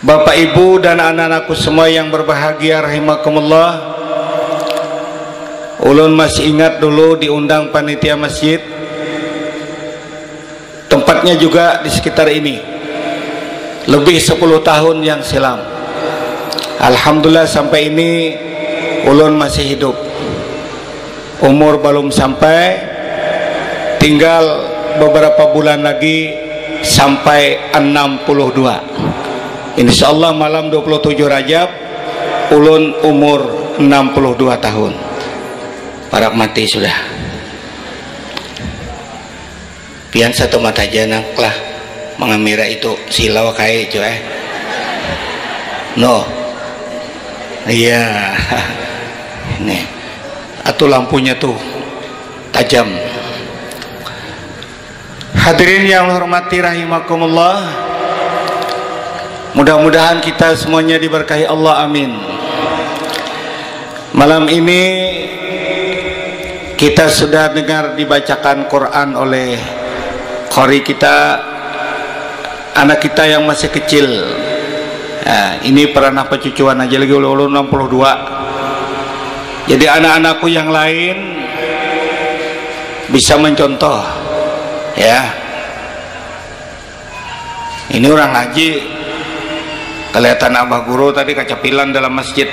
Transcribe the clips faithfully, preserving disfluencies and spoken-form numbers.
Bapak, Ibu, dan anak-anakku semua yang berbahagia rahimakumullah. Ulun masih ingat dulu diundang panitia masjid. Tempatnya juga di sekitar ini. Lebih sepuluh tahun yang silam. Alhamdulillah, sampai ini ulun masih hidup. Umur belum sampai, tinggal beberapa bulan lagi sampai enam puluh dua. Insya Allah malam dua puluh tujuh Rajab, ulun umur enam puluh dua tahun. Parak mati sudah. Pian satu mata aja nang lah mengamira itu silau kai cu eh. No. Iya. Nih. Atau lampunya tuh tajam. Hadirin yang hormati rahimakumullah. Mudah-mudahan kita semuanya diberkahi Allah, amin. Malam ini kita sudah dengar dibacakan Quran oleh qori kita, anak kita yang masih kecil. Nah, ini pernah pacucuan aja lagi, ulun enam puluh dua. Jadi anak-anakku yang lain bisa mencontoh, ya. Ini orang ngaji, kelihatan abah guru tadi kacapilan dalam masjid.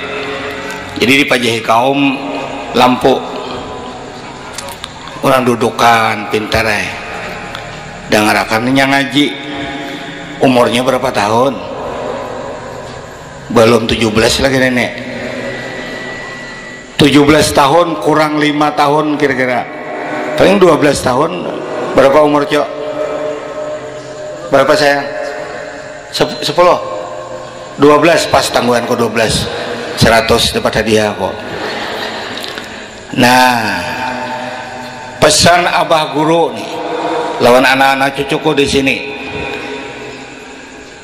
Jadi dipajahi kaum lampu. Orang dudukan pintar eh. Dangarakan nya ngaji. Umurnya berapa tahun? Belum tujuh belas lagi nenek. Tujuh belas tahun kurang lima tahun kira-kira. Paling dua belas tahun. Berapa umur, Cok? Berapa, sayang? Sep- sepuluh? Dua belas, pas tangguhanku dua belas. Seratus dapat hadiah kok. Nah, pesan abah guru nih lawan anak-anak cucuku di sini,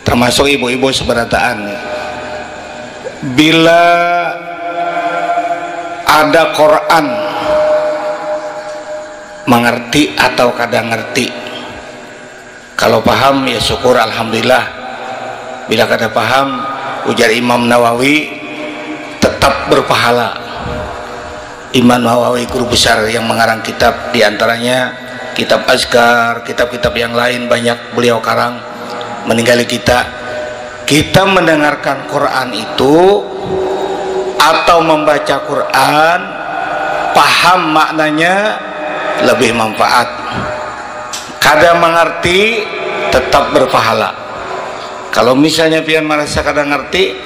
termasuk ibu-ibu seberataan nih. Bila ada Quran, mengerti atau kada ngerti. Kalau paham, ya syukur, alhamdulillah. Bila kada paham, ujar Imam Nawawi, tetap berpahala. Imam Nawawi, guru besar yang mengarang kitab, diantaranya kitab Azkar, kitab-kitab yang lain banyak beliau karang, meninggali kita. Kita mendengarkan Quran itu atau membaca Quran, paham maknanya, lebih manfaat. Kada mengerti, tetap berpahala. Kalau misalnya pian merasa kada ngerti,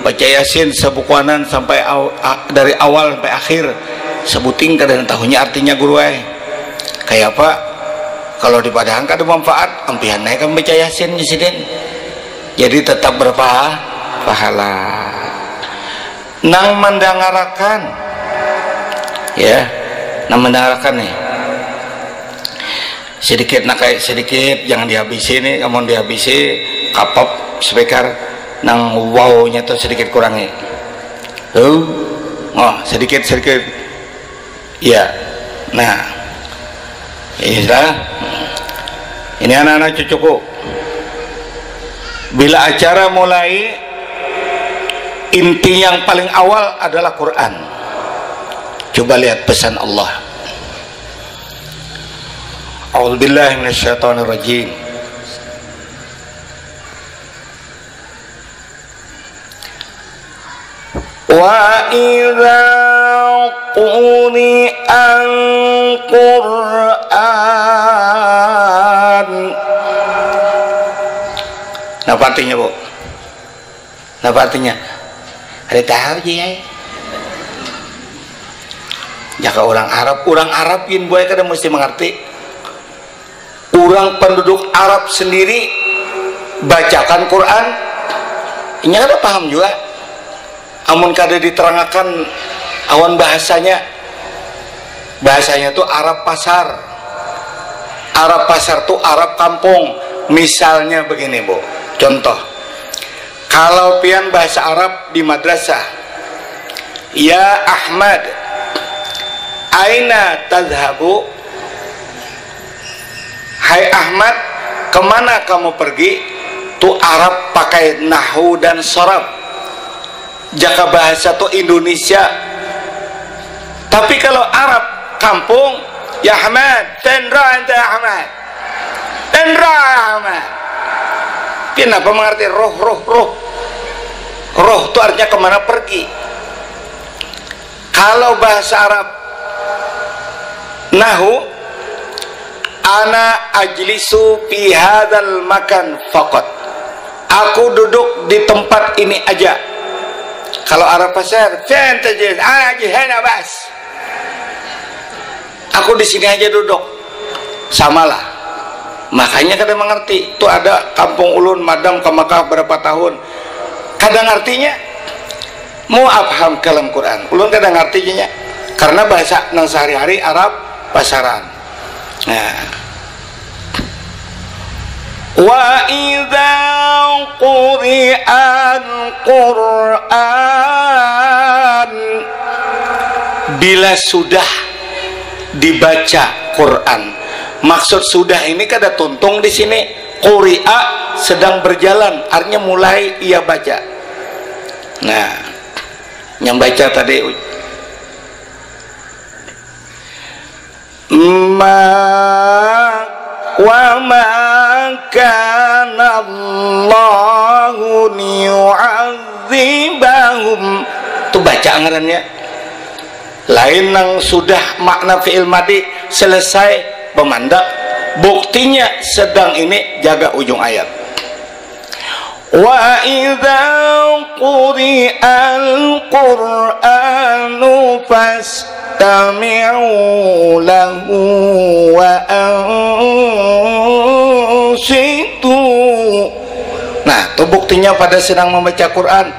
baca Yasin sebukuanan sampai aw- a- dari awal sampai akhir, sebuting kada tahunya artinya guru ai. Kayak apa? Kalau dipadahan kada manfaat, ampihan naik membaca Yasin sidin. Jadi tetap berpahala. Nang mandangarakan, ya, nang mandangarakan nih. Sedikit nak kayak sedikit, jangan dihabisi nih, amun dihabisi kapap speaker, nang wow-nya tuh sedikit kurangi. Tuh, oh, sedikit-sedikit. Ya, nah, ini sudah. Ini anak-anak cucuku. Bila acara mulai, inti yang paling awal adalah Quran. Coba lihat pesan Allah. A'udzubillahi minasyaitonirrajim. Wa idza quri'al Qur'an. Napa artinya, Bu? Napa artinya? Ada tahu ji ai. Jaka orang Arab, orang Arab gin buai kada mesti mengerti. Orang penduduk Arab sendiri bacakan Quran, inya kada paham juga. Amun kada diterangakan awan bahasanya, bahasanya tu Arab pasar. Arab pasar tu Arab kampung. Misalnya begini, Bu. Contoh, kalau pian bahasa Arab di madrasah, "Ya Ahmad, aina tadhhabu?" "Hai Ahmad, kemana kamu pergi?" Tu Arab pakai nahwu dan sorab. Jaka bahasa tu Indonesia. Tapi kalau Arab kampung, ya Ahmad, tendra ente Ahmad. Tendra Ahmad. Kenapa mengerti roh, roh, roh? Roh tu artinya kemana pergi. Kalau bahasa Arab, nahu, ana ajlisu fi hadal makan fakot. Aku duduk di tempat ini aja. Kalau Arab pasar, "Fien tajlis, ana aja hena bas." Aku di sini aja duduk. Samalah. Makanya kada mengerti. Itu ada kampung ulun madam ke Mekah berapa tahun. Kada ngertinya. Mau paham kalam Quran. Ulun kada ngerti janya. Karena bahasa nang sehari-hari Arab pasaran. Nah. Wa idza quri'al Qur'an, bila sudah dibaca Quran. Maksud sudah ini kada tuntung di sini. Quri'a sedang berjalan, artinya mulai ia baca. Nah, yang baca tadi Ma wa ma kana Allahu liyu'adzibahum. Tu baca ngarannya. Lain nang sudah makna fi'il madi selesai bamandak. Buktinya sedang ini jaga ujung ayat. Wa idza quri'al Qur'anu fastami'u lahu wa ansitu. Nah, itu buktinya pada sedang membaca Quran.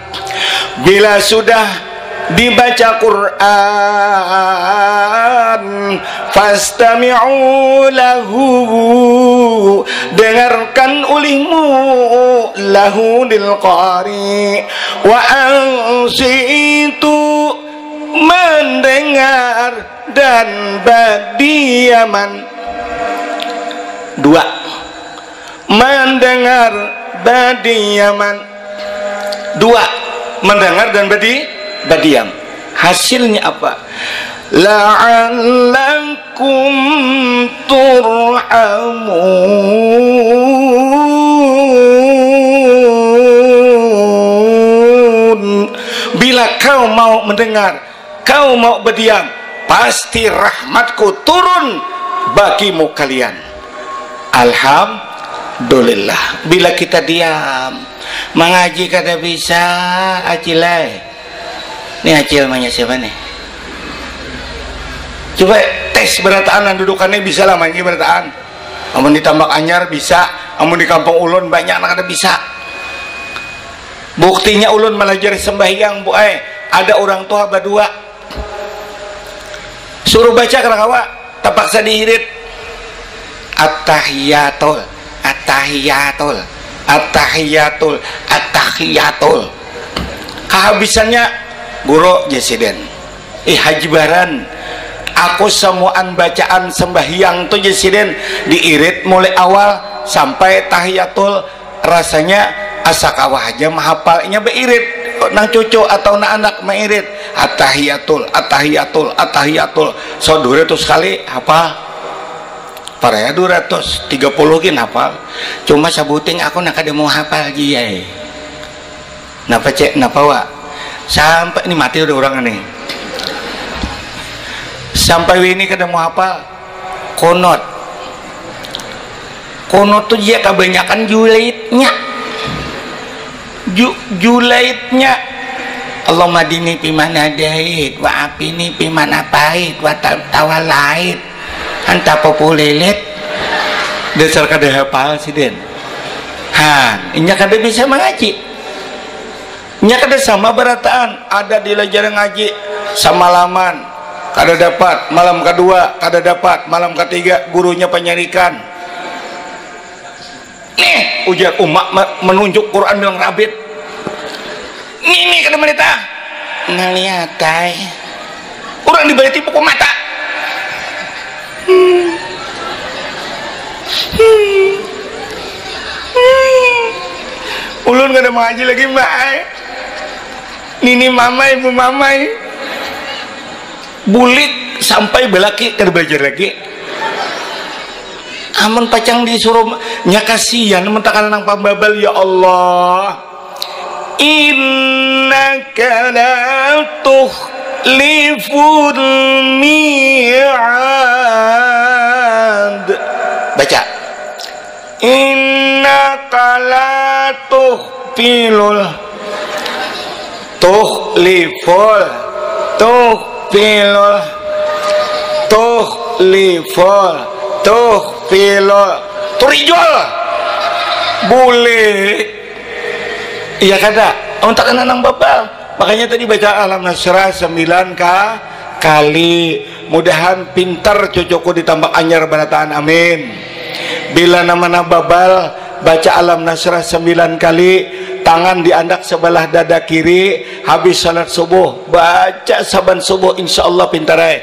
Bila sudah dibaca Quran, fastami'u lahu, dengarkan ulihmu, lahu lil qari, wa ansitu, mendengar dan badiaman. Dua, mendengar badiaman. Dua, mendengar dan badi badiam. Hasilnya apa? La'allakum turhamun. Bila kau mau mendengar, kau mau berdiam, pasti rahmatku turun bagimu kalian. Alhamdulillah. Bila kita diam, mengaji kada bisa, acilai. Ini acil namanya siapa nih? Coba tes berataan, dudukannya bisa lah manyi berataan. Amun di Tambak Anyar bisa, amun di kampung ulun banyak anak ada bisa. Buktinya ulun melajari sembahyang, Bu ai, ada orang tua badua. Suruh baca kada kawa, tapaksa diirit. Attahiyatul, attahiyatul, attahiyatul, attahiyatul. Kahabisannya, guru, jar sidin. Ih, Haji Baran, aku samuan bacaan sembahyang tu, jar sidin, diirit mulai awal sampai tahiyatul, rasanya asa kawa haja mahapal. Inya bairit, nang cucu atau nang anak mairit, attahiyatul, attahiyatul, attahiyatul, so dua ratus kali hapal. Paraya dua ratus tiga puluh gin hapal. Cuma sabuting aku nang kada mau hapal, Ji ai. Napa, Cek? Napa, Wa? Sampai ni mati udah orang ni. Sampai wini kada mau hafal kunut. Kunut tu dia kebanyakan julaitnya. Ju, julaitnya. Allahumma dini piman adait, wa apini piman apait, wa ta-, tawalait. Anta populilit. Dasar kada hafal sidin. Han, inya kada bisa mengaji. Nya kada sama berataan, ada dilajar ngaji samalaman, kada dapat, malam kedua kada dapat, malam ketiga gurunya panyarikan. Nih, ujar uma me-, menunjuk Quran bilang rabit. Nini kada melihat ah. Ngeliat ai. Urang dibaliti buku mata. Hmm. Hmm. Hmm. Ulun kada mengaji lagi, Mbak ai. Nini mamai, bu mamai. Bulik sampai balaki kada belajar lagi. Amun pacang disuruh, nya kasihan mun takana nang pambabal, ya Allah. Innaka la tukhliful mi'ad. Baca. Innaka la tuhfilul, tukhliful, tuhfilul, tukhliful, tuhfilul, turijul. Boleh. Iya kada? Untak anak nang babal. Makanya tadi baca Alam Nasrah sembilan ka-, kali. Mudahan pintar cucuku di Tambak Anyar barataan. Amin. Bila namana babal, baca Alam Nasrah sembilan kali, tangan diandak sebelah dada kiri, habis salat subuh, baca saban subuh, insya Allah pintar ai.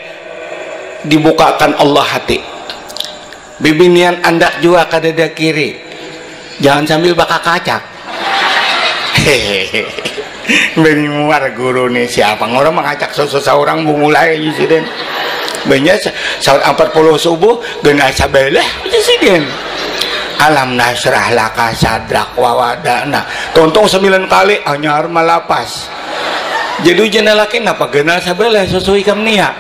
Dibukakan Allah hati. Bibinian andak jua ka dada kiri. Jangan sambil bakakacak. Bani muar guru nih, siapa ngorang mangacak susu saurang bumulai aja sidin. Banyak sa-, saat empat puluh subuh, genah sabelah aja sidin. Alam nasrah laka sadrak wawadana. Tuntung sembilan kali, anyar malapas. Jadi ujian laki, napa genah sabelah susu ikam nia?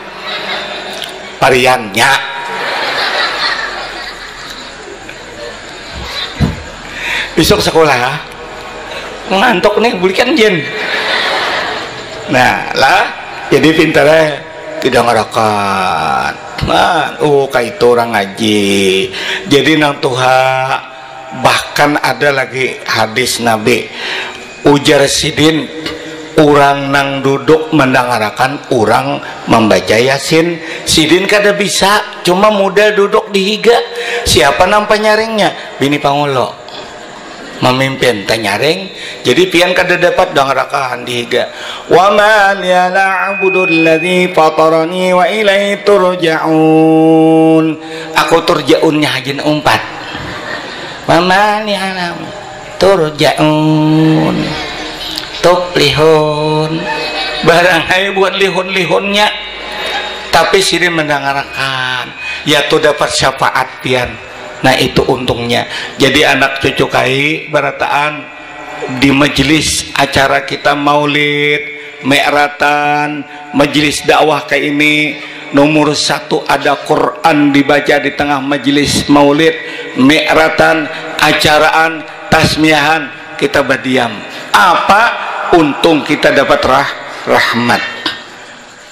Pariannya. Besok sekolah, ngantuk nih, bulikan jen. Nah lah, jadi pintar eh, tidak ngerakan. Nah, oh, kaitu orang ngaji. Jadi nang tuha, bahkan ada lagi hadis Nabi, ujar sidin, orang nang duduk mendangarakan orang membaca Yasin. Sidin kada bisa, cuma muda duduk di higa. Siapa nang panyaringnya? Bini pangulo mamimpin, tanyaring. Jadi pian kada dapat dangarakan di higa. Wa ma liya la a'budu alladzi fatarani wa ilaihi turja'un. Aku turja'unnya hajin umpat. Wa ma liya la turja'un, tuplihun. Barang ai bukan lihun-lihunnya, tapi sidin mendangarakan, ya tu dapat syafaat pian. Nah, itu untungnya. Jadi anak cucu kai barataan di majelis acara kita maulid, mi'ratan, majelis dakwah kayak ini, nomor satu ada Quran dibaca di tengah majelis maulid, mi'ratan, acaraan, tasmiahan, kita berdiam. Apa untung kita dapat rah-, rahmat?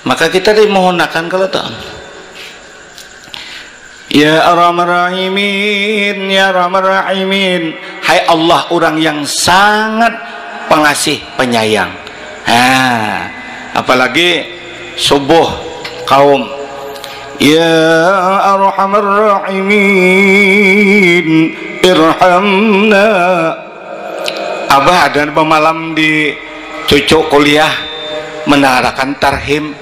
Maka kita dimohonakan kalau tahu. Ya Arhamar Rahimin, ya Arhamar Rahimin. Hai Allah, orang yang sangat pengasih penyayang. Nah, apalagi subuh kaum. Ya Arhamar Rahimin, irhamna. Abah ada bamalam di cucu kuliah menarakan tarhim.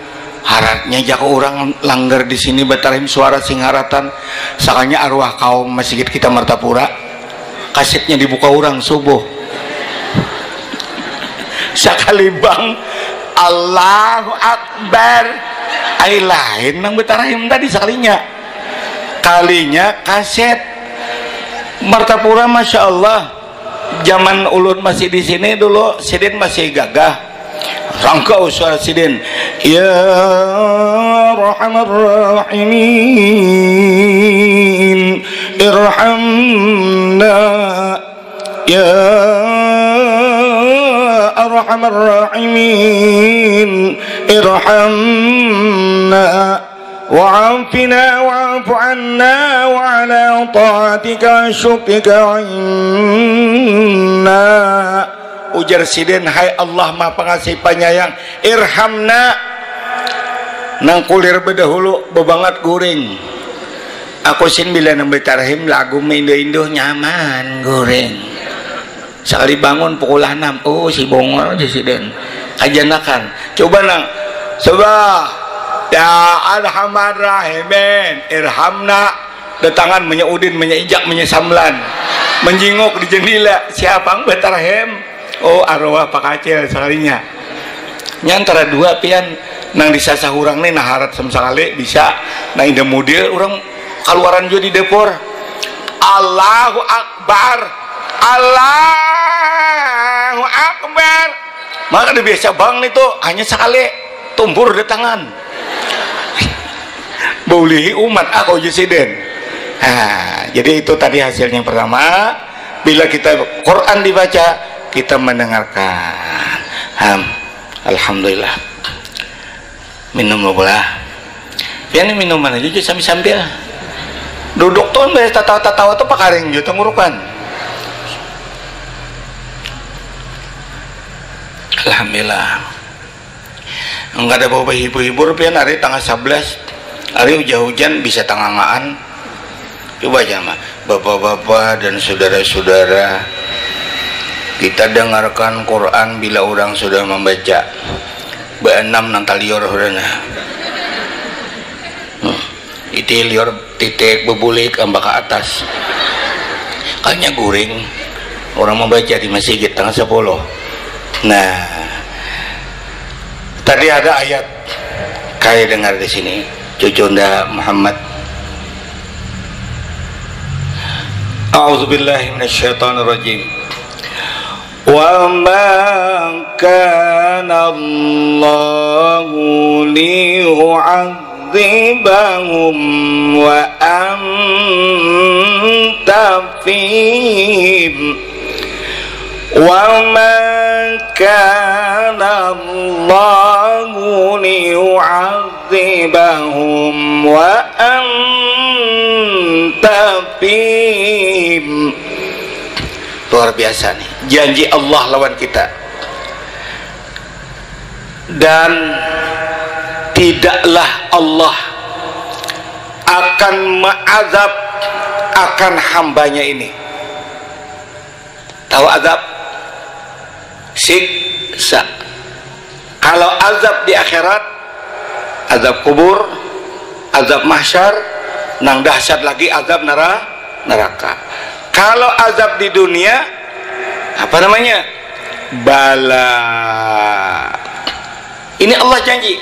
Haratnya jago orang langgar di sini batarhim suara sing haratan. Sakanya arwah kaum masjid kita Martapura. Kasetnya dibuka orang subuh. Sakali bang, Allahu Akbar. Ai lain nang batarhim tadi sakalinya. Kalinya kaset Martapura, masya Allah. Zaman ulun masih di sini dulu, sidin masih gagah. Rangkau suara sidin. Ya Arhamar Rahimin, irhamna. Ya Arhamar Rahimin, irhamna. Wa'afina wa'fu anna wa ala ta'atika wa syukrika inna. Ujar sidin, hai Allah Maha Pengasih Penyayang, irhamna. Nang kulir bedahulu bebangat guring. Aku sin bila nang batarhim lagu maindo-indo nyaman guring. Sakali bangun pukul anam, oh, si bongol aja sidin. Kajanakan. Coba nang, coba. Ya Arhamar Rahimin, irhamna. Datangan manya Udin, manya Ijak, manya Samlan. Menjinguk di jendela, siapa yang batarhem? Oh, arwah Pak Kacil sekalinya. Nya antara dua pian, nang di sasahurang nih naharat sama sekali bisa, nang indah mudil orang kaluaran juga di dapur. Allahu Akbar, Allahu Akbar. Maka ada biasa bang nih tuh, hanya sekali tumbur di tangan. Baulihi umat aku aja siden. Nah, jadi itu tadi hasilnya yang pertama. Bila kita Quran dibaca, kita mendengarkan. Ham. Alhamdulillah. Minum dulu lah. Ya, ini minuman aja, sambil-sambil. Duduk tuh, beres tatawa-tatawa tuh pakaring juga tenggorokan. Alhamdulillah. Enggak ada bawa hibur-hibur pian, hari tanggal sebelas, hari hujan-hujan bisa tangangaan. Coba aja mah, bapak-bapak dan saudara-saudara, kita dengarkan Quran bila orang sudah membaca. Beenam nang taliur sudah nah. Hmm. Iti liur titik bebulik amba ke atas. Kanya guring orang membaca di masjid tanggal sepuluh. Nah, tadi ada ayat, kaya dengar di sini, cucunda Muhammad. A'udzubillahi minasyaitonirrajim. Wa ma kana Allahu liyu'adzibahum wa anta fihim. Wa ma kana Allahu liyu'adzibahum wa anta fihim. Luar biasa nih, janji Allah lawan kita. Dan tidaklah Allah akan mengazab akan hambanya ini. Tahu azab? Siksa. Kalau azab di akhirat, azab kubur, azab mahsyar, nang dahsyat lagi azab nera-, neraka. Kalau azab di dunia, apa namanya? Bala. Ini Allah janji.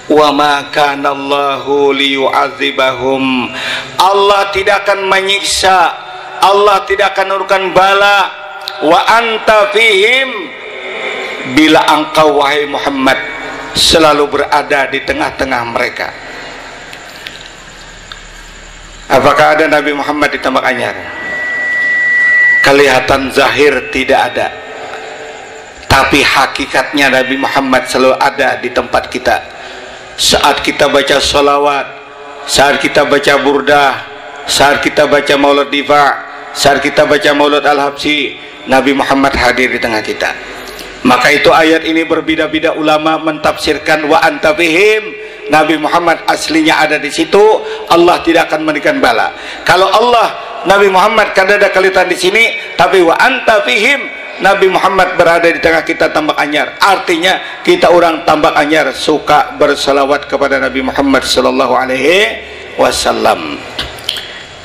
Wa ma kana Allahu liyu'adzibahum. Allah tidak akan menyiksa, Allah tidak akan menurunkan bala. Wa anta fihim, bila engkau, wahai Muhammad, selalu berada di tengah-tengah mereka. Apakah ada Nabi Muhammad di Tambak Anyar? Kelihatan zahir tidak ada. Tapi hakikatnya Nabi Muhammad selalu ada di tempat kita. Saat kita baca salawat, saat kita baca burdah, saat kita baca maulud difa, saat kita baca maulud al-habsyi, Nabi Muhammad hadir di tengah kita. Maka itu ayat ini berbeda-beda ulama mentafsirkan wa anta fihim, Nabi Muhammad aslinya ada di situ, Allah tidak akan memberikan bala. Kalau Allah, Nabi Muhammad kada ada kelihatan di sini, tapi wa anta fihim, Nabi Muhammad berada di tengah kita Tambak Anyar. Artinya kita orang Tambak Anyar suka bersalawat kepada Nabi Muhammad sallallahu alaihi wasallam.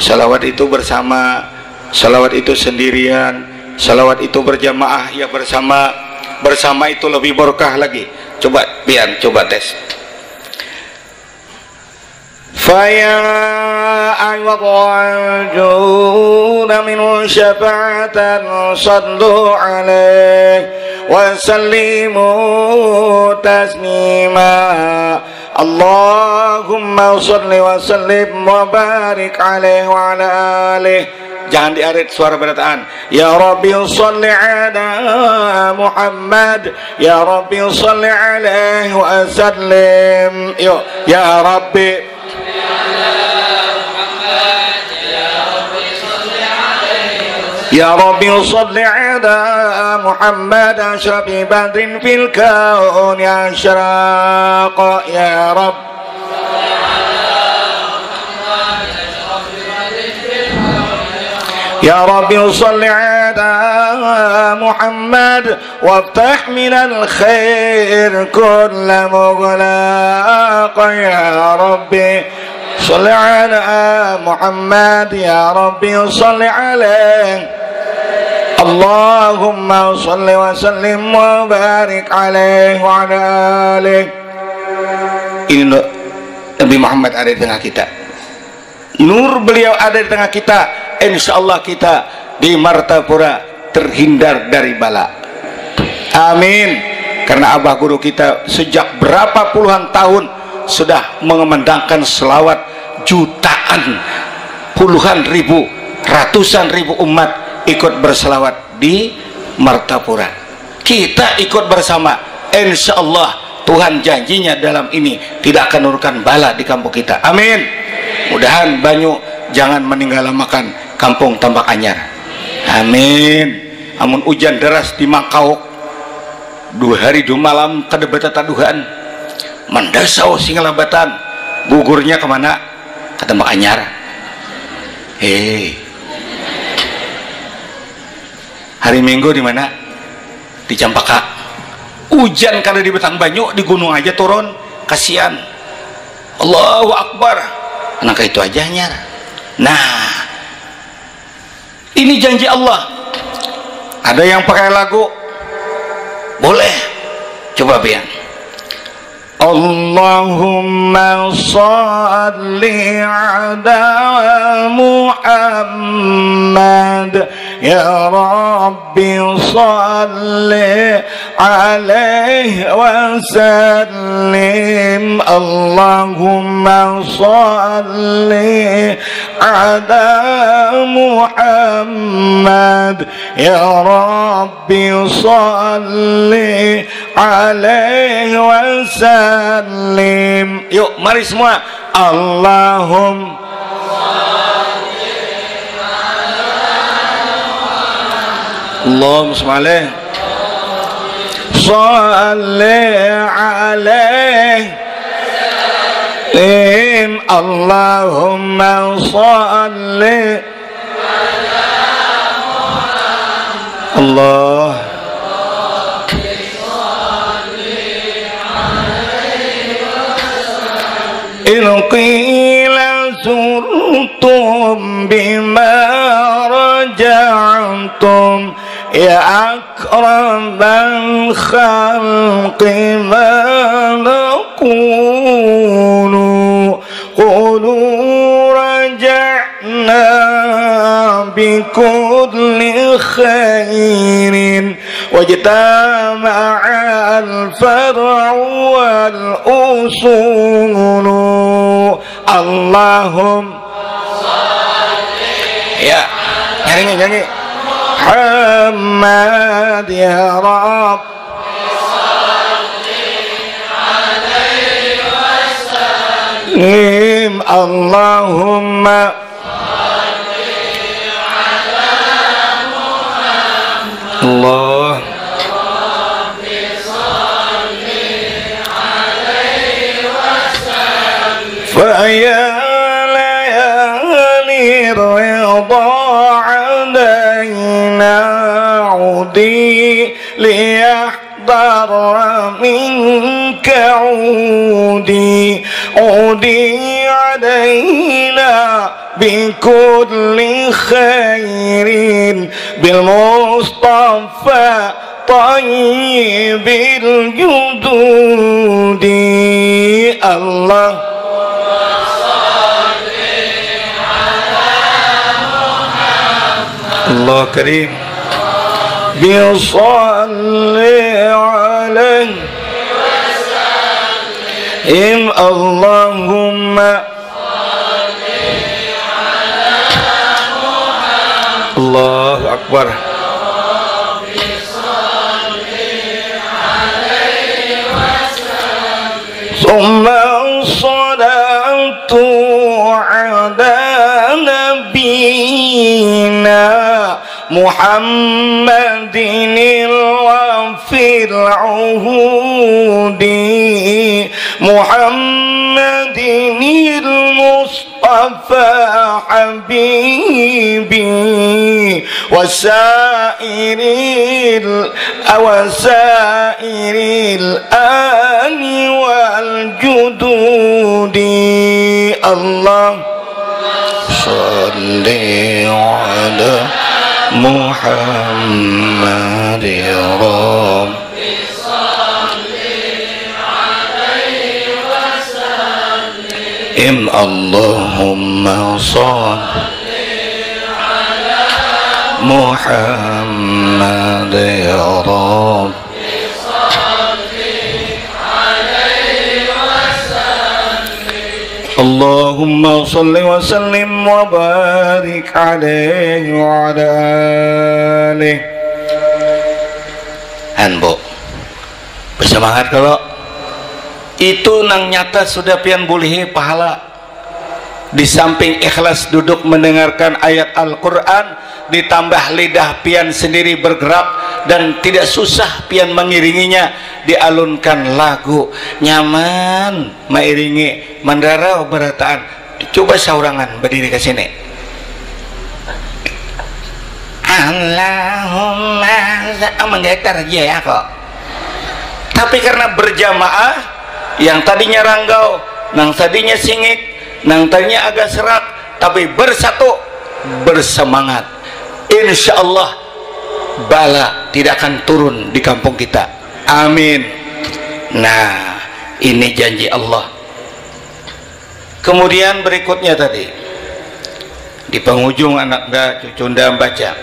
Salawat itu bersama, salawat itu sendirian, salawat itu berjamaah, ya bersama. Bersama itu lebih berkah lagi. Coba pian, coba tes. فيا أيها الراجون منه شفاعة صلوا عليه وسلموا تسليما. اللهم صل وسلم وبارك عليه وعلى آله. Jangan diarit suara berataan. Ya Rabbi salli ala Muhammad. Ya Rabbi salli alaihi wa sallim. Yuk, ya Rabbi. Ya Rabbi salli ala Muhammad asyrafi badrin fil kauni asyraq. Ya Rabb. Ya Rabbi salli ala Muhammad waftah minal khair kulla mughlaq. Ya Rabbi Sholli ala Muhammad, ya Rabbi sholli alaih. Allahumma sholli wa sallim wa barik alaih wa ala alihi. Ini Nabi Muhammad ada di tengah kita. Nur beliau ada di tengah kita. Insya Allah kita di Martapura terhindar dari bala. Amin. Karena abah guru kita sejak berapa puluhan tahun sudah mengemendangkan selawat jutaan, puluhan ribu, ratusan ribu umat ikut berselawat di Martapura. Kita ikut bersama. Insya Allah Tuhan janjinya dalam ini tidak akan nurunkan bala di kampung kita. Amin. Mudahan banyu jangan meninggalamakan kampung Tambak Anyar. Amin. Amun ujan deras di Mangkauk, dua hari dua malam kada batataduhan, mandasau Singalabatan, gugurnya kemana? Ke Tambak Anyar. Hei. Hari Minggu di mana? Di Campaka. Ujan kada di Betang Banyu, di gunung aja turun. Kasihan. Allahu Akbar. Nang itu aja hanyar. Nah, ini janji Allah. Ada yang pakai lagu? Boleh. Coba pian. Allahumma salli ala Muhammad, ya Rabbi salli alaihi wa sallim. Allahumma salli ala Muhammad, ya Rabbi salli alaihi wa sallim. Yuk, mari semua. Allahum Allahumma sholli sholli alaihi. Allahumma sholli. Allah. In qila zurtum bima raja'tum, ya akramal khalqi ma naqulu. Qulu raja'na bi kulli khairin wajtama'al far'u wal usulu. Allahum. Ya, nyanyi, nyanyi. Muhammad ya Rabb. Lim Allahumma. Allah. فيا ليالي الرضا علينا عودي ليحضر منك عودي. عودي علينا بكل خير بالمصطفى طيب الجدود. الله. الله كريم. بصل عليه. Im Allahumma. Allahu Akbar. ثم الصلاة على نبينا محمد الوفي العهود محمد المصطفى حبيبي وسائر ال-، وسائر الآل والجدود. Di Allah. Salli ala Muhammad ya Rabb. Im Allahumma salli Muhammad ya Rabb. Allahumma salli wa sallim wa barik alaihi wa ala alih. Hanbo, bersemangat kalau itu nang nyata sudah pian bulihi pahala. Di samping ikhlas duduk mendengarkan ayat Al-Quran, ditambah lidah pian sendiri bergerak dan tidak susah pian mengiringinya, dialunkan lagu, nyaman mairingi, mandarau barataan. Coba saurangan berdiri ke sini. Allahumma za-, menggetar aja ya kok. Tapi karena berjamaah, yang tadinya ranggau, nang tadinya singik, nang tadinya agak serak, tapi bersatu, bersemangat. Insya Allah bala tidak akan turun di kampung kita. Amin. Nah, ini janji Allah. Kemudian berikutnya tadi, di penghujung anak da cucunda baca,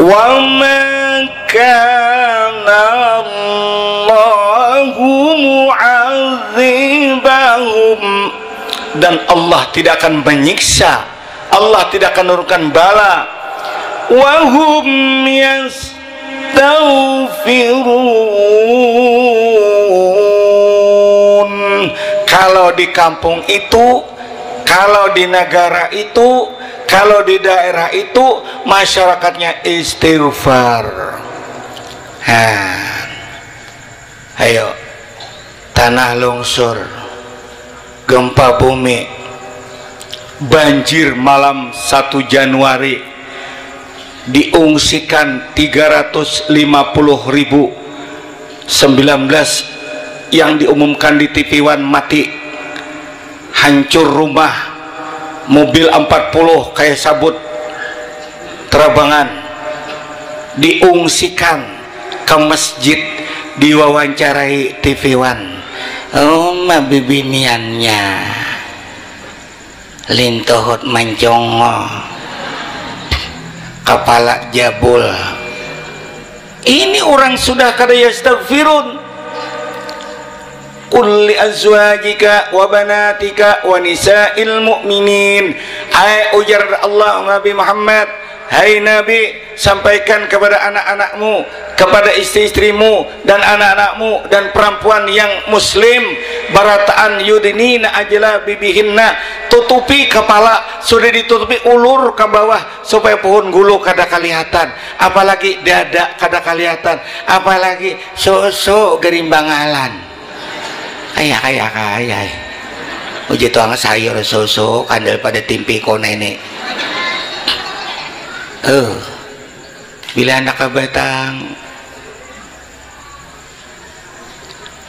"Wa ma kana Allahu mu'adzibahum," dan Allah tidak akan menyiksa, Allah tidak akan menurunkan bala. "Wa hum yas-, taghfirun." Kalau di kampung itu, kalau di negara itu, kalau di daerah itu, masyarakatnya istighfar. Nah, ayo, tanah lungsur, gempa bumi, banjir malam satu Januari, diungsikan tiga ratus lima puluh ribu, sembilan belas yang diumumkan di T V One mati, hancur rumah, mobil empat puluh kayak sabut terabangan, diungsikan ke masjid, diwawancarai T V One. Uma bibiniannya. Lintuhut mancongo. Kapala jabul. Ini orang sudah kada yastagfirun. "Qul li azwajika wa banatika wa nisa'il mu'minin." Hai, ujar Allah, Nabi Muhammad, "Hai Nabi, sampaikan kepada anak-anakmu, kepada istri-istrimu, dan anak-anakmu, dan perempuan yang muslim, barataan yudnina ajla bibihinna, tutupi kepala, sudah ditutupi ulur ke bawah, supaya pohon gulu kada kelihatan, apalagi dada kada kelihatan, apalagi susu gerimbangalan." Kaya, kaya, kaya. Uji tuang sayur susu, kandel pada timpi kone ini. Eh, bila anak kabatang,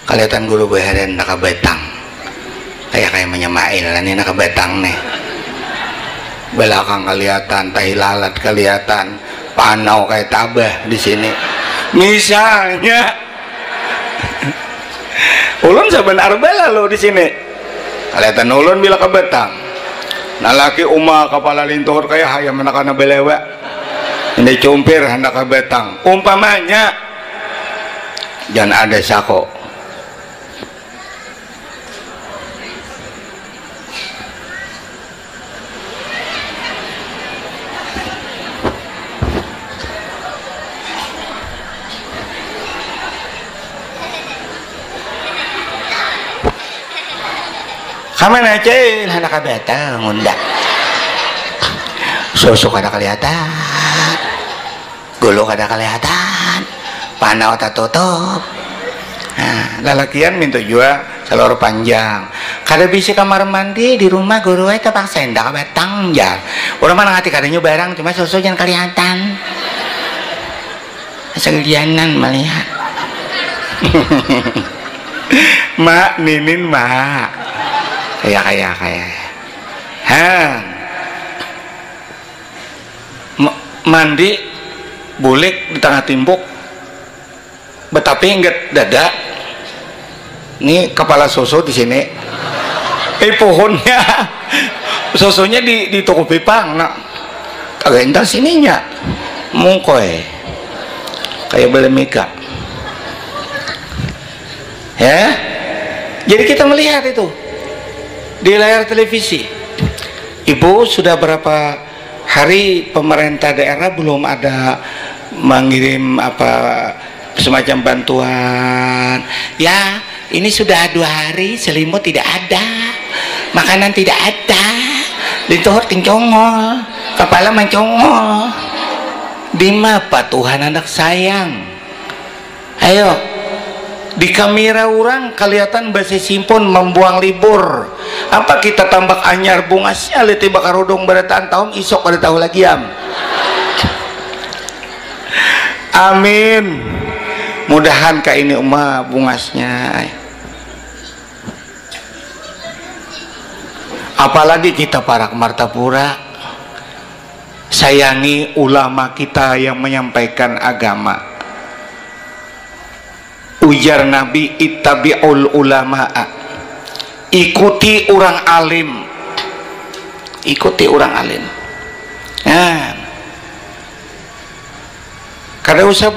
kelihatan guru baharan anak kabatang. Kaya, kaya menyamail, ini anak kabatang nih. Belakang kelihatan, tahi lalat kelihatan, panau kayak tabah di sini. Misalnya, ulun saban arba lalu di sini. Kelihatan ulun bila kabatang. Nah, laki uma kepala lintuhut kayak hayam anak anak belewa. Ini cumpir hendak kabatang. Umpamanya, jangan ada sako. Kamana cil, anak kabatang unda. Susu kada kelihatan. Gulu kada kelihatan, panau tatutup. Nah, lalakian minta jua salur panjang. Kada bisi kamar mandi di rumah guru ai, terpaksa indak batang jar. Urang mana ngerti kadanya barang, cuma susu jangan kelihatan. Segelianan melihat. Mak, ninin, mak. Kaya, kaya, kaya. Ha. Ma-, mandi, bulik di tangah timbuk, batapi inggit dada. Ni kapala susu di sini. Eh, puhunnya. Susunya di, ditukupi pang, nak. Kagak intas ininya. Mungkoy. Kayak beli mika. Ya. Jadi kita melihat itu di layar televisi. Ibu, sudah berapa hari pemerintah daerah belum ada mengirim apa semacam bantuan? Ya, ini sudah dua hari selimut tidak ada, makanan tidak ada, lintuhur kencongol, kepala mencongol. Di mapa Tuhan anak sayang? Ayo, di kamera orang kelihatan basi simpun membuang libur. Apa kita tambak anyar bungasnya liti bakarudung barataan tahun isok kada tahu lagi am. Amin. Mudahan ka ini uma bungasnya. Apalagi kita parak Martapura, sayangi ulama kita yang menyampaikan agama. Ujar Nabi, "Ittabi'ul ulama'a." Ikuti orang alim. Ikuti orang alim. Nah. Kada usah,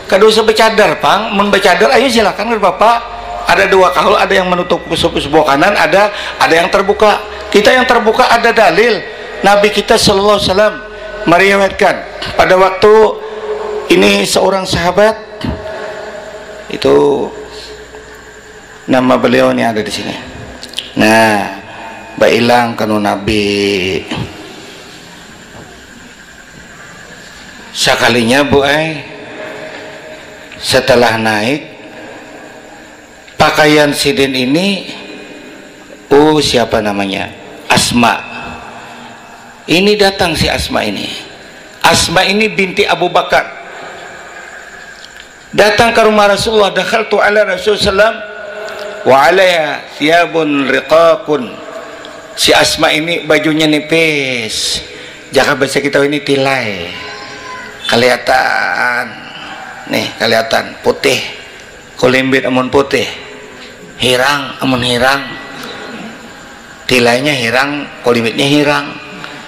kada usah becadar pang. Mun becadar, ayo silakan, kada apa-apa. Ada dua kaul, ada yang menutup sebelah kanan, ada, ada yang terbuka. Kita yang terbuka ada dalil. Nabi kita sallallahu alaihi wasallam meriwayatkan pada waktu ini seorang sahabat itu, nama beliau ini ada di sini. Nah, bailang kanu Nabi. Sakalinya, Bu ai, setelah naik, pakaian sidin ini, oh, siapa namanya? Asma. Ini datang si Asma ini. Asma ini binti Abu Bakar. Datang ke rumah Rasulullah, dakhaltu ala Rasulullah sallam wa alaiha thiyabun riqaqun. Si Asma ini bajunya nipis. Jaka bahasa kita ini tilai. Kelihatan. Nih, kelihatan putih. Kulimbit amun putih. Hirang amun hirang. Tilainya hirang, kulimbitnya hirang.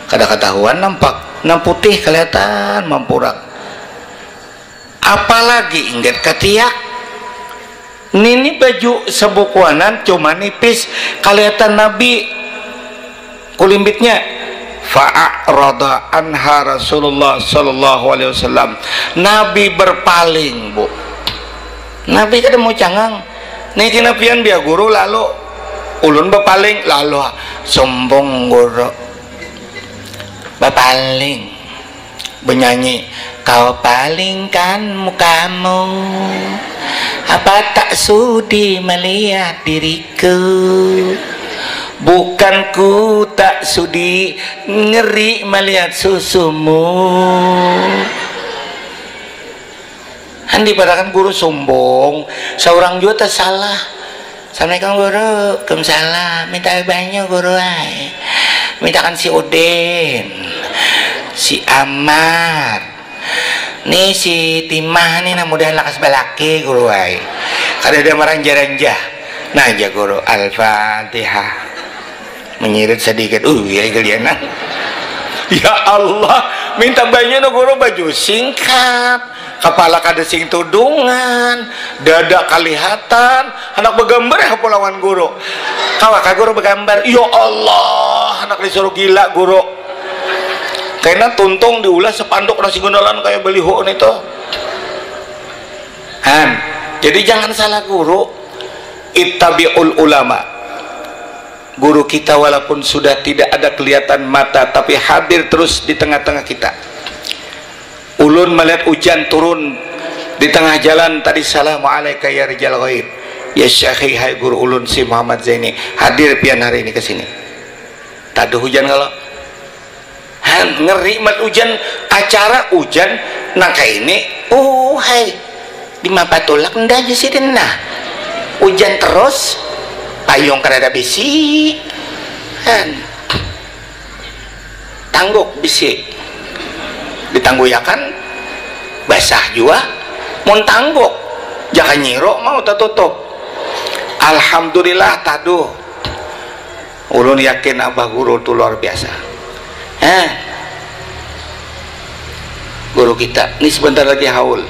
Kada ketahuan nampak. Nang putih kelihatan mampurak. Apalagi inggit katiak. Nini baju sabukuanan cuma nipis, kalihatan Nabi kulimbitnya. Fa'arada anha Rasulullah sallallahu alaihi wasallam. Nabi berpaling, Bu. Nabi kada mau cangang. Niki napian bia guru lalu ulun berpaling lalu sombong guru. Berpaling. Benyanyi, "Kau palingkan mukamu, apa tak sudi melihat diriku? Bukan ku tak sudi, ngeri melihat susumu." Handi padakan guru sombong, seorang juga tersalah. Assalamualaikum guru. Waalaikumsalam. Minta banyu guru ai. Mintakan si Udin, si Amar. Nih si Timah nih, nah mudahan lakas balaki guru ai. Kada ada maranja-ranja. Nah aja guru, Al-Fatihah. Menyirit sedikit, uh ya kalian nah. Ya Allah, minta banyu no guru, baju singkat, kepala kada sing tudungan, dada kalihatan, anak begambar ya kepulauan guru. Kawa kah guru begambar? Ya Allah, anak disuruh gila guru. Kena tuntung diulah sepanduk nasi gundalan kayak beliho nih tuh. Han, jadi jangan salah guru. Ittabi'ul ulama. Guru kita walaupun sudah tidak ada kelihatan mata tapi hadir terus di tengah-tengah kita. Ulun melihat ujan turun di tengah jalan tadi, "Salamu alaika ya rijal ghaib." Ya Syekhi, hai guru ulun si Muhammad Zaini, hadir pian hari ini ke sini. Taduh hujan kalau. Han, ngeri mat ujan, acara ujan nang kaini. Oh hai. Di mapa tulak nda aja sidin nah. Ujan terus, payung kada ada bisi. Tangguk bisi, ditangguyakan basah jua. Mun tangguk, jaka nyiro mau tatutup. Alhamdulillah taduh. Ulun yakin abah guru tu luar biasa. Eh, guru kita ni sebentar lagi haul.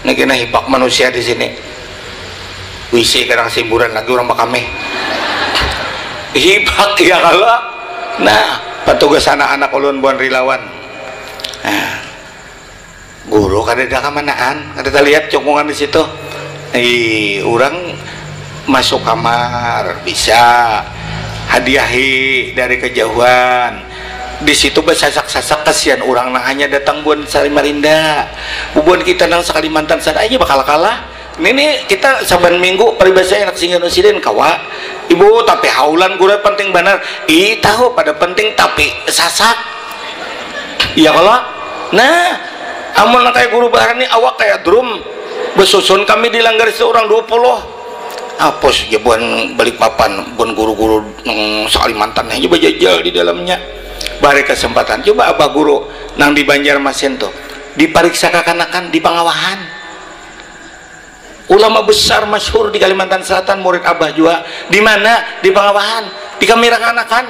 Ini kena hibak manusia di sini. W C kadang simburan lagi orang makameh. Hibak ya kalau. Nah, petugas anak-anak ulun buan rilawan. Nah, guru kada ada kamanaan, kada terlihat cungkungan di situ. Ih, orang masuk kamar bisa hadiahi dari kejauhan. Di situ bersasak-sasak, kasihan orang nang hanya datang buan sari marinda. Bubuhan kita nang sekalimantan sana aja bakal kalah. Ini nih kita saban minggu paribasa enak singgah nusidin kawa. Ibu tapi haulan guru penting banar. Ih tahu pada penting tapi sasak. Iya kalau. Nah, amun nang kayak guru baharan nih awak kayak drum. Besusun kami di langgar seorang dua puluh. Apus aja buan balik papan, buan guru-guru nang sekalimantan aja bajajal di dalamnya. Bari kesempatan coba abah guru nang di Banjarmasin tuh dipariksa kakanakan di Pangawahan. Ulama besar masyhur di Kalimantan Selatan, murid abah jua. Di mana? Di Pangawahan. Di Kamirang anakan.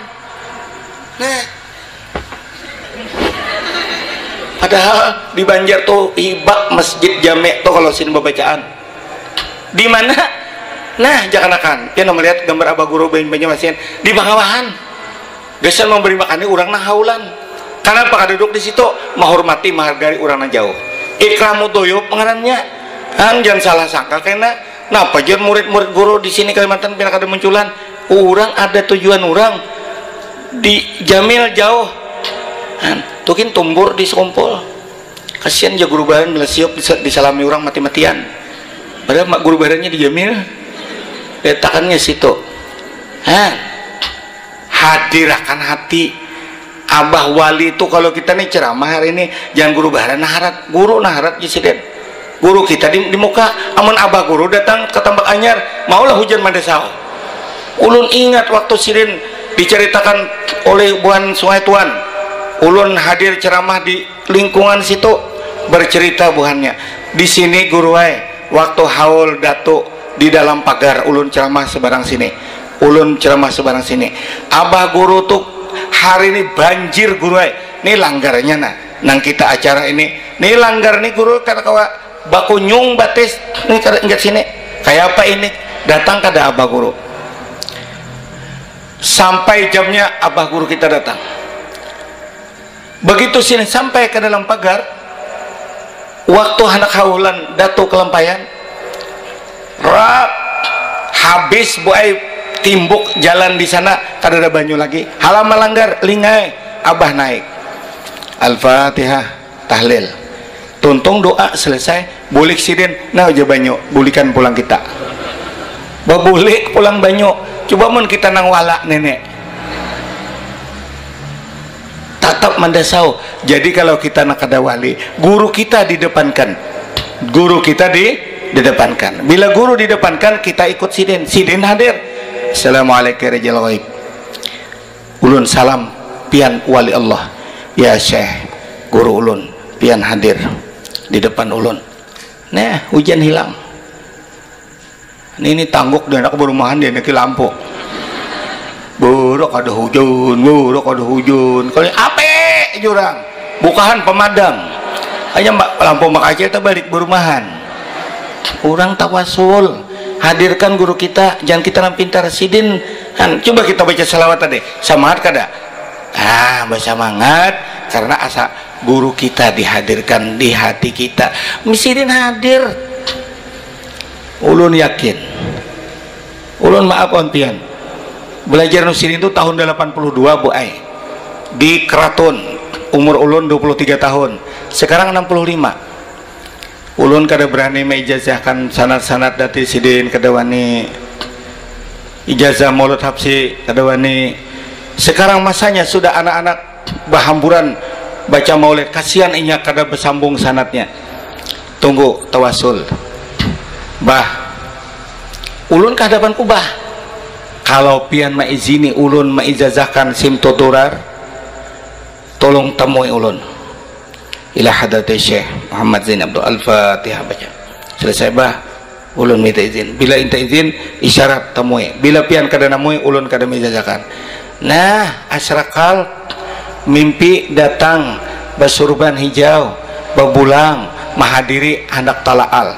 Nah. Padahal di Banjar tuh hibak masjid jame tuh kalau sin babacaan. Di mana? Nah, jakanakan. Pian melihat gambar abah guru Banjarmasin di Pangawahan. Gasan memberi makan orang nang haulan. Kenapa kada duduk di situ? Menghormati, menghargai orang nang jauh. Ikramu doyop ngarannya. Ang jangan salah sangka kena. Napa jar murid-murid guru di sini Kalimantan pina kada munculan? Orang ada tujuan orang di Jamil jauh. Nah, tukin tumbur di sekumpul. Kasihan ja guru baran bila siup disalami orang mati-matian. Padahal mak guru barannya di Jamil. Letakannya situ. Hah. Hadirakan hati. Abah wali itu kalau kita nih ceramah hari ini jangan guru baran naharat, guru naharat di siden. Guru kita di, di muka. Amun abah guru datang ke Tambak Anyar, maulah hujan mandasau. Ulun ingat waktu sidin diceritakan oleh buhan Sungai Tuan. Ulun hadir ceramah di lingkungan situ, bercerita buhannya. Di sini guru ai, waktu haul datu di dalam pagar ulun ceramah sebarang sini. Ulun ceramah sebarang sini. Abah guru tu hari ini banjir guru ai. Ni langgarnya nah, nang kita acara ini. Ni langgar ni guru kada kawa bakunyung batis ni kada ingat sini. Kayak apa ini? Datang kada abah guru. Sampai jamnya abah guru kita datang. Begitu sini sampai ke dalam pagar, waktu hendak haulan datu kelampayan, rap, habis buai timbuk jalan di sana, kada ada banyu lagi. Halaman langgar, lingai, abah naik. Al-Fatihah, tahlil. Tuntung doa selesai, bulik sidin, nah ujar banyu, bulikan pulang kita. Babulik pulang banyu, coba mun kita nang wala nenek. Tatap mandasau. Jadi kalau kita nak kada wali, guru kita didepankan. Guru kita di didepankan. Bila guru didepankan, kita ikut sidin. Sidin hadir. Assalamualaikum ya Raja Gaib. Ulun salam, pian wali Allah. Ya Syekh, guru ulun, pian hadir di depan ulun. Nah, hujan hilang. Ini, ini tangguk dia anak berumahan dia niki lampu. Buruk ada hujan, buruk ada hujan. Kalau apa jurang, bukahan pemadam. Hanya lampu makaca itu balik berumahan. Orang tawasul, hadirkan guru kita, jangan kita nang pintar sidin. Kan, coba kita baca salawat tadi, semangat kada? Ah, bersemangat karena asa guru kita dihadirkan di hati kita. Sidin hadir. Ulun yakin. Ulun maaf on pian. Belajar nusirin tu tahun delapan puluh dua bu ai. Di Keraton, umur ulun dua puluh tiga tahun. Sekarang enam puluh lima. Ulun kada berani meijazahkan sanad-sanad dati sidin, kada wani. Ijazah maulud hapsi, kada wani. Sekarang masanya sudah anak-anak bahamburan baca maulid, kasihan inya kada bersambung sanatnya. Tunggu tawasul. Bah, ulun ke hadapan kubah. Kalau pian maizini ulun maijazahkan sim tuturar, tolong temui ulun. Ila hadrati Syekh Muhammad Zain Abdul Al-Fatihah baca. Selesai bah, ulun minta izin. Bila inta izin, isyarat temui. Bila pian kada namui, ulun kada maijazakan. Nah, asrakal mimpi datang basurban hijau, babulang, mahadiri handak talaal.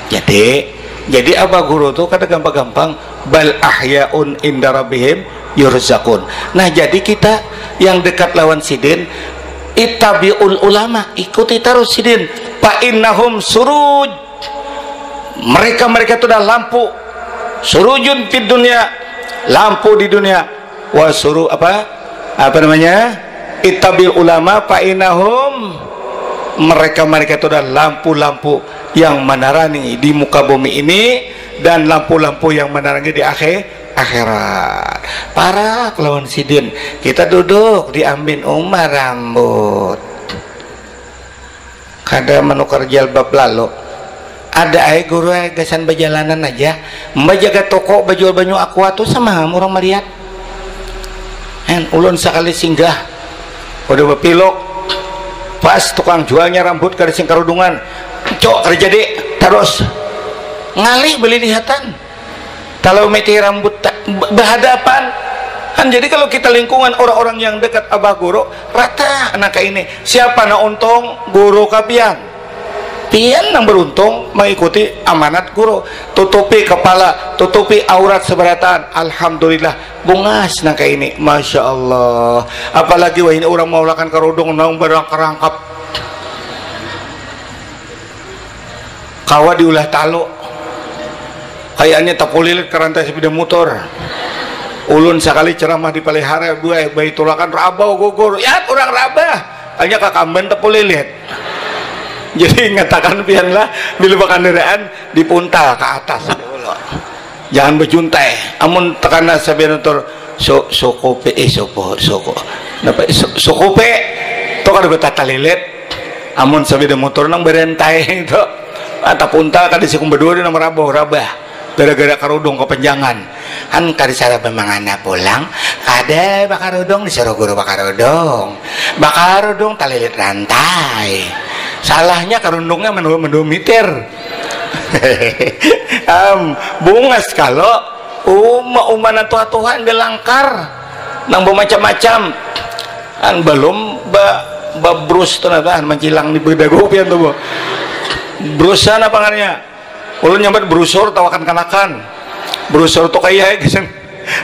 Jadi, jadi abah guru tu kada gampang-gampang, bal ahyaun inda rabbihim yurzakun. Nah, jadi kita yang dekat lawan sidin, ittabi'ul ulama, ikuti terus sidin. Fa innahum suruj. Mereka-mereka itu dah lampu. Surujun fid dunia, lampu di dunia. Wa suru apa? Apa namanya? Ittabil ulama fa innahum, mereka-mereka itu adalah lampu-lampu yang menerangi di muka bumi ini dan lampu-lampu yang menerangi di akhir akhirat. Parak lawan sidin, kita duduk di ambin umah rambut. Kada menukar jalbab lalu. Ada ai guru ai gasan bajalanan aja. Menjaga toko bajual banyu aqua tu sama orang melihat. Hen, ulun sekali singgah udah bapilok, pas tukang jualnya rambut kada sing karudungan, cok kerja dek terus ngalih beli lihatan. Kalau mete rambut berhadapan kan, jadi kalau kita lingkungan orang-orang yang dekat abah guru, rata anak ini. Siapa nak untung? Guru kapian. Pian nang beruntung mengikuti amanat guru. Tutupi kepala, tutupi aurat seberataan. Alhamdulillah, bungas nang kayak ini. Masya Allah. Apalagi wah ini orang maulakan kerudung nang berangkap-rangkap. Kawa diulah talu. Kayaknya tapulilit ke rantai sepeda motor. Ulun sekali ceramah di Palihara, buai bayi tulakan rabau gugur. Ya, orang rabah. Hanya kakamban tapulilit. Jadi ingatakan pian lah, bila bakandaraan dipuntal ke atas. Jangan bejuntai. Amun tekana sabian motor, so, sokope, eh, sopo, soko. Napa, so, sokope. Tuh kada betata lilit. Amun sepeda motor nang berentai itu, ah, tapuntal kada sikung berdua di nomor rabah, rabah. Gara-gara karudung kepanjangan. Kan kada salah pemangana pulang, kada bakarudung disuruh guru bakarudung. Bakarudung talilit rantai. Salahnya karundungnya mendua mendua mitir. Am, bungas kalau uma-uma nang tuha-tuha ambil langkar nang bermacam-macam. Kan belum ba babrus tu nah, tahan mancilang di bedagu pian tu bu. Brusan apa ngarnya? Ulun nyambat brusur tawakan kanakan. Brusur tu kaya gasan.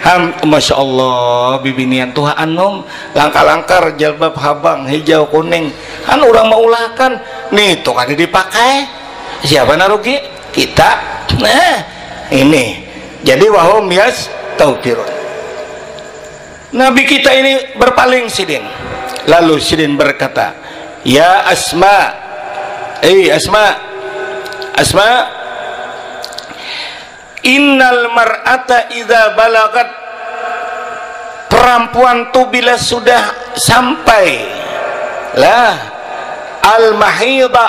Ham, masya Allah, bibinian tuha anum, langka-langkar, jalbab habang, hijau, kuning. Kan urang maulahakan, nih tu kada dipakai. Siapa nang rugi? Kita. Nah, ini. Jadi wahum yas taufirun. Nabi kita ini berpaling sidin. Lalu sidin berkata, "Ya Asma, eh Asma, Asma, innal mar'ata idza balagat, perempuan tu bila sudah sampai lah al mahidha,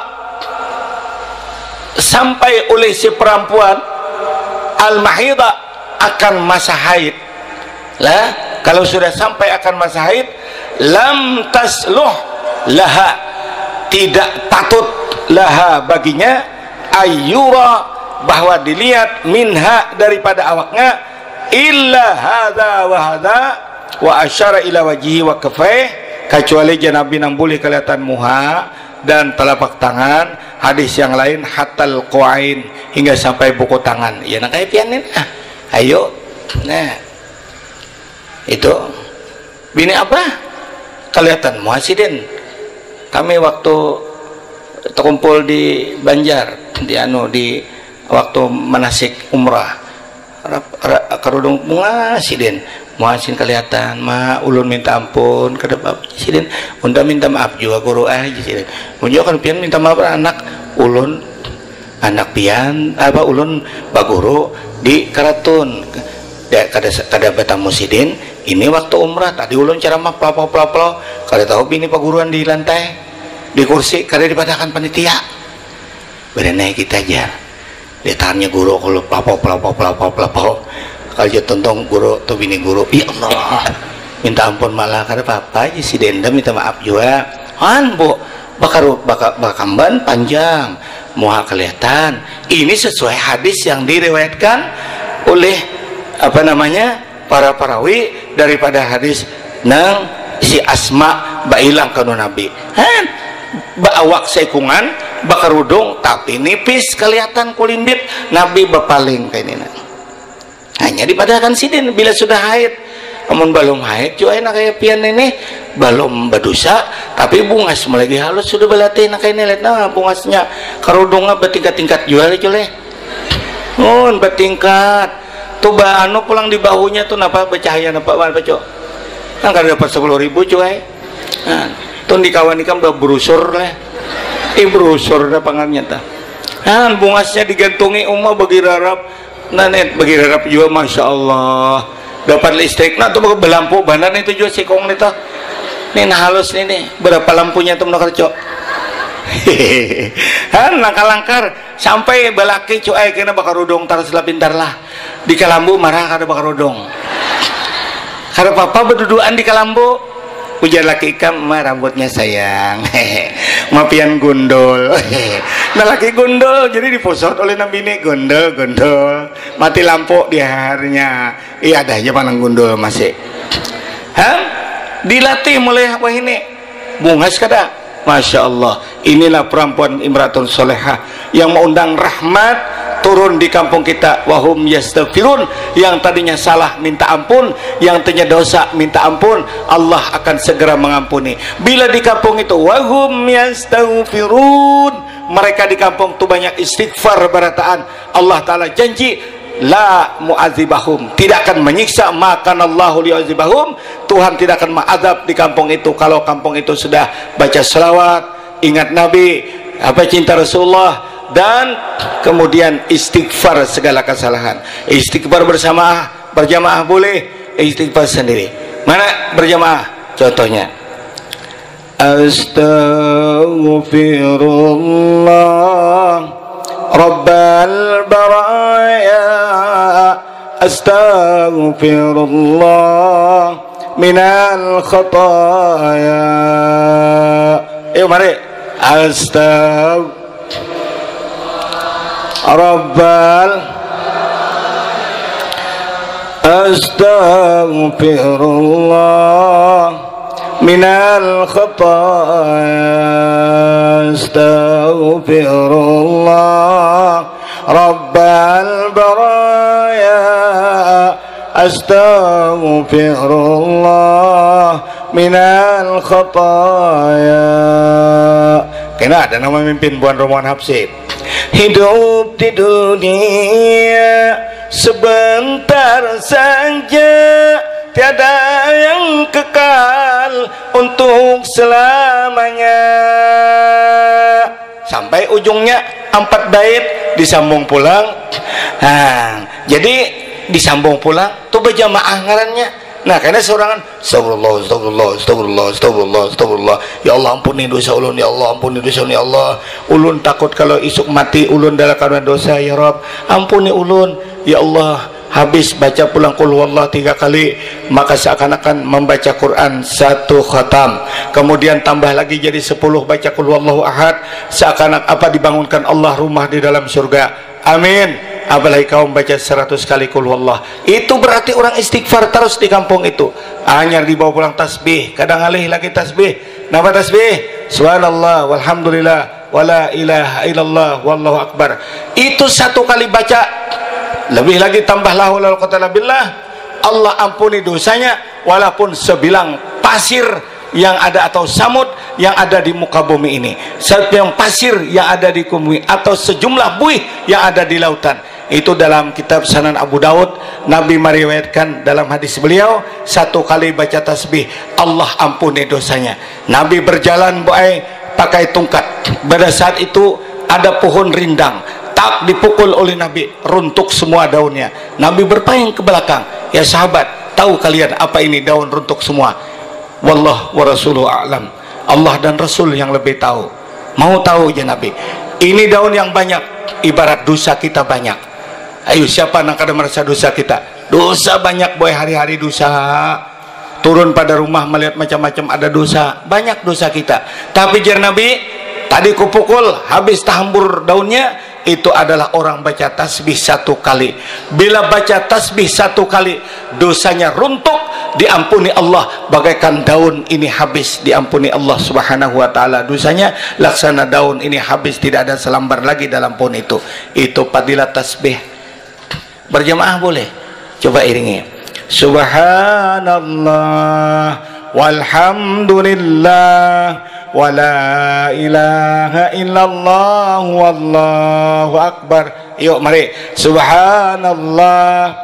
sampai oleh si perempuan al mahidha akan masa haid." Lah, kalau sudah sampai akan masa haid, lam tasluh laha, tidak patut laha baginya, ayyura, bahwa dilihat, minha, daripada awaknya, illa hadza wa hadza, wa asyara ila wajhihi wa kafaih, kecuali jar Nabi nang boleh kelihatan muha dan telapak tangan, hadis yang lain hatal kuain, hingga sampai buku tangan. Ya nang kaya pian ni nah. Ayo. Nah. Itu bini apa? Kelihatan muha sidin. Kami waktu terkumpul di Banjar, di anu, di waktu manasik umrah. Ra-, ra-, karudung bunga sidin. Muha sidin kelihatan, ma ulun minta ampun, kada apa sidin. Unda minta maaf juga guru ah sidin. Mun jua kan pian minta maaf anak ulun. Anak pian apa ulun baguru di Karatun. Kada kada batamu sidin, ini waktu umrah tadi ulun ceramah pelapau pelapau, kada tahu bini paguruan di lantai di kursi kada dipadahakan panitia. Berenai kita aja. Dia tanya guru kalau pelapau pelapau pelapau pelapau. Kalau tuntung guru tu bini guru, ya Allah, minta ampun malah kada apa-apa aja si Denda minta maaf juga. Han bu, bakaru, baka, bakamban panjang, muha kelihatan. Ini sesuai hadis yang diriwayatkan oleh apa namanya para perawi daripada hadis nang si Asma bailang kanu Nabi. Han, baawak seikungan, bakarudung tapi nipis kelihatan kulimbit. Nabi bapaling kayak ini. Hanya dipadahakan sidin bila sudah haid. Amun balum haid jua enak kaya pian ini, balum badusa, tapi bungas lagi halus sudah balatih nak ini lihat nah bungasnya karudungnya bertingkat-tingkat jua lagi leh. Mun bertingkat. Tuh ba anu pulang di bahunya tuh napa bercahaya napa apa cok? Kan kada dapat sepuluh ribu cuy. Nah, tuh di kawan ikam berusur leh. Ih berusur dah pangannya tah. Nah, bungasnya digantungi uma bagi rarap. Nah, net bagi rarap juga, masya Allah. Dapat listrik, nah tuh belampu banar nih tuh juga sikong nih tuh. Nih nah halus nih nih, berapa lampunya tuh menurut kerco? Han, langkar-langkar sampai balaki cuai kena bakarudung taras lah pintar lah. Di kalambu marah kada bakarudung. Kada apa-apa berduduan di kalambu. Ujar laki ikam, ma rambutnya sayang. Mapian gundul. Nah laki gundul, jadi diposot oleh nang bini gundul, gundul. Mati lampu di harinya. Iya ada aja panang gundul masih. Hah? Dilatih mulai wahini. Bungas kada? Masya Allah. Inilah perempuan imratun solehah yang mengundang rahmat turun di kampung kita. Wahum yastaghfirun, yang tadinya salah minta ampun, yang tadinya dosa minta ampun, Allah akan segera mengampuni. Bila di kampung itu wahum yastaghfirun, mereka di kampung itu banyak istighfar barataan. Allah Ta'ala janji la mu'adzibahum, tidak akan menyiksa, makan Allahu li'adzibahum, Tuhan tidak akan mengazab di kampung itu kalau kampung itu sudah baca selawat, ingat Nabi, apa cinta Rasulullah, dan kemudian istighfar segala kesalahan. Istighfar bersama, berjamaah boleh, istighfar sendiri. Mana berjamaah? Contohnya, Astaghfirullah Rabbal baraya, astaghfirullah minal khataya. Ayo mari. Astag Rabbal Astaghfirullah minal khataya, astaghfirullah Rabbal baraya, astaghfirullah minal khataya. Kena ada nama mimpin buan rombongan Habsib. Hidup di dunia sebentar saja, tiada yang kekal untuk selamanya. Sampai ujungnya empat bait disambung pulang. Nah, jadi disambung pulang tuh berjamaah ngarannya. Nah, karena seorang astagfirullah, astagfirullah, astagfirullah, astagfirullah, astagfirullah. Ya Allah ampuni dosa ulun, ya Allah ampuni dosa ulun, ya Allah. Ulun takut kalau isuk mati ulun dalam karena dosa, ya Rabb. Ampuni ulun, ya Allah. Habis baca pulang kul huwallah tiga kali, maka seakan-akan membaca Quran satu khatam. Kemudian tambah lagi jadi sepuluh baca kul huwallahu ahad, seakan apa dibangunkan Allah rumah di dalam surga. Amin. Apalagi kau membaca seratus kali kul huwallah. Itu berarti orang istighfar terus di kampung itu. Hanya dibawa pulang tasbih, kadang alih lagi tasbih. Napa tasbih? Subhanallah, walhamdulillah, wala ilaha illallah, wallahu akbar. Itu satu kali baca. Lebih lagi tambah la haula wala quwwata illa billah. Allah ampuni dosanya walaupun sebilang pasir yang ada atau samud yang ada di muka bumi ini, sebilang pasir yang ada di bumi atau sejumlah buih yang ada di lautan. Itu dalam kitab Sunan Abu Daud, Nabi meriwayatkan dalam hadis beliau, satu kali baca tasbih, Allah ampuni dosanya. Nabi berjalan buai pakai tungkat. Pada saat itu ada pohon rindang, tak dipukul oleh Nabi, runtuh semua daunnya. Nabi berpaling ke belakang, ya sahabat, tahu kalian apa ini daun runtuh semua? Wallah wa rasuluhu a'lam. Allah dan Rasul yang lebih tahu. Mau tahu aja Nabi. Ini daun yang banyak, ibarat dosa kita banyak. Ayo siapa nang kada merasa dosa kita? Dosa banyak, boy, hari-hari dosa. Turun pada rumah melihat macam-macam, ada dosa. Banyak dosa kita. Tapi jar Nabi, tadi kupukul, habis tahambur daunnya, itu adalah orang baca tasbih satu kali. Bila baca tasbih satu kali, dosanya runtuh, diampuni Allah bagaikan daun ini habis, diampuni Allah Subhanahu wa Ta'ala dosanya, laksana daun ini habis, tidak ada selambar lagi dalam pohon itu. Itu fadilah tasbih. Berjamaah boleh. Coba iringi. Subhanallah walhamdulillah wala ilaha illallah wallahu akbar. Yuk, mari. Subhanallah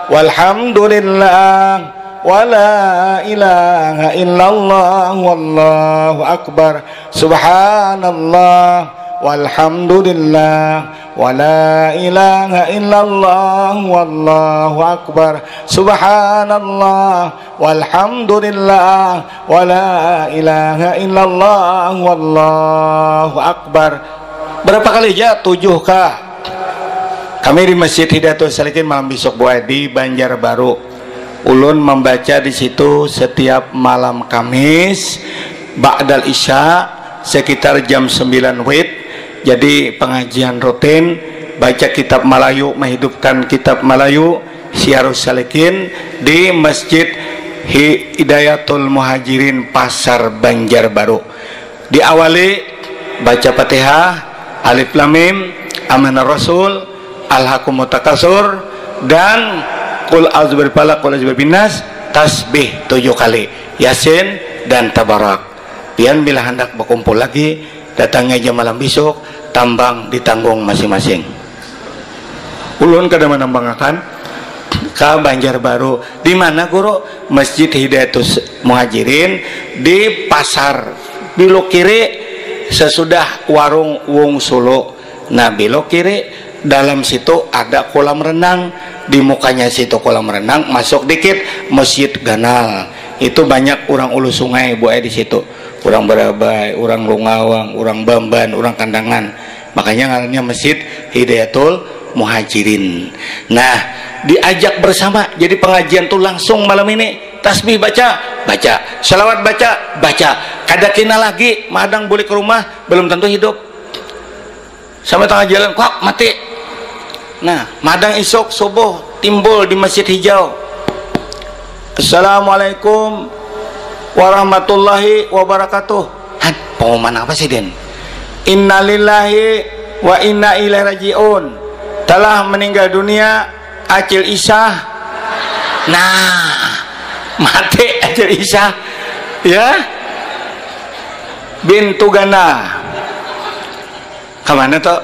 walhamdulillah wala ilaha illallah wallahu akbar. Subhanallah walhamdulillah wala ilaha illallah wallahu akbar. Subhanallah walhamdulillah wala ilaha illallah wallahu akbar. Berapa kali aja? Tujuh kah? Kami di Masjid Hidayatul Salikin malam besok, boy, di Banjarbaru. Ulun membaca di situ setiap malam Kamis ba'dal Isya sekitar jam sembilan wit. Jadi pengajian rutin, baca kitab Malayu, menghidupkan kitab Malayu, Syiarus Salikin di Masjid Hidayatul Muhajirin Pasar Banjarbaru. Diawali baca Fatihah, Alif Lam Mim, Amanar Rasul, Alhakumut Takasur, dan Qul A'udzu Birabbil Falaq, Qul A'udzu Birabbin Nas, tasbih tujuh kali, Yasin, dan Tabarak. Pian bila handak bakumpul lagi, datangi aja malam besok, tambang ditanggung masing-masing. Ulun kada manambangakan ka Banjarbaru. Di mana, Guru? Masjid Hidayatus Muhajirin di pasar, belok kiri sesudah warung Wong Solo. Nah, belok kiri, dalam situ ada kolam renang. Di mukanya situ kolam renang, masuk dikit, Masjid Ganal. Itu banyak urang Ulu Sungai, boy, di situ. Urang Barabai, urang Lungawang, urang Bamban, urang Kandangan. Makanya ngarannya Masjid Hidayatul Muhajirin. Nah, diajak bersama. Jadi pengajian tuh langsung malam ini. Tasbih baca, baca. Salawat baca, baca. Kada kina lagi, madang bulik ke rumah, belum tentu hidup. Sampai tengah jalan, kuak, mati. Nah, madang isuk subuh timbul di Masjid Hijau. Assalamualaikum warahmatullahi wabarakatuh. Han, pengumuman apa sih, Den? Innalillahi wa inna ilaihi rajiun. Telah meninggal dunia Acil Isah. Nah, mati Acil Isah. Ya. Bin Tugana. Ka mana to?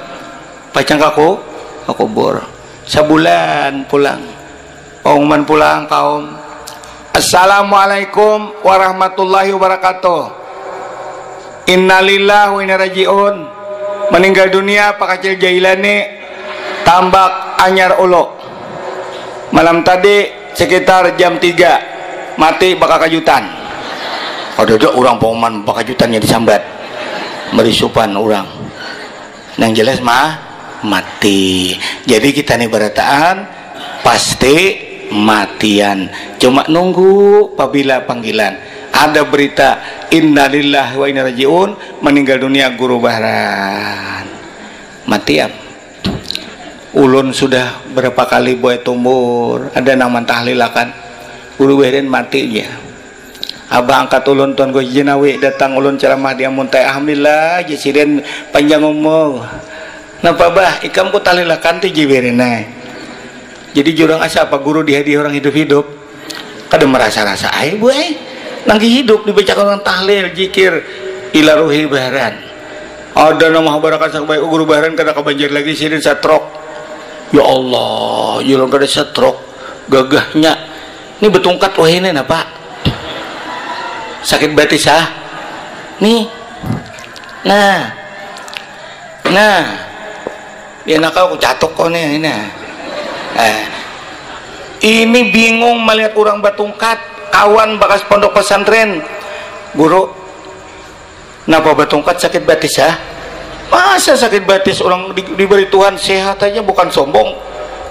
Pacang ka ku-, ka kubur. Sabulan pulang. Pengumuman pulang, kaum. Assalamualaikum warahmatullahi wabarakatuh. Innalillah wa inna rajiun. Meninggal dunia Pak Kacil Jailani, Tambak Anyar Ulo. Malam tadi sekitar jam tiga, mati bakakajutan. Ada aja orang pengumuman bakajutannya disambat. Merisupan orang. Yang jelas mah mati. Jadi kita nih berataan pasti matian. Cuma nunggu pabila panggilan. Ada berita innalillahi wa inna rajiun, meninggal dunia Guru Bahran. Matian. Ulun sudah berapa kali buat tumbur, ada nang mantahlilakan. Guru Bahran mati aja. Abah angkat ulun Tuan Gus Jinawi datang, ulun ceramah di Amuntai. Alhamdulillah, jar sidin, panjang umur. Napa bah, ikam ku tahlilakan tu, jar Bahran ai. Jadi jurang asa apa guru dihadiah orang hidup-hidup. Kada merasa-rasa ai, Bu ai. Nanggi hidup dibacakan orang tahlil, jikir, ila ruhi Bahran. Ada nama barakat sak baik guru Bahran kada ka Banjar lagi, sidin stroke. Ya Allah, jar ulun kada stroke. Gagahnya. Ini betungkat wahini napa? Sakit batis ah. Nih. Nah. Nah. Dia nakal ku catuk kau nih ini. Eh. Ini bingung melihat orang batungkat, kawan bakas pondok pesantren. Guru, napa batungkat sakit batis ah? Masa sakit batis orang di-, diberi Tuhan sehat aja bukan sombong.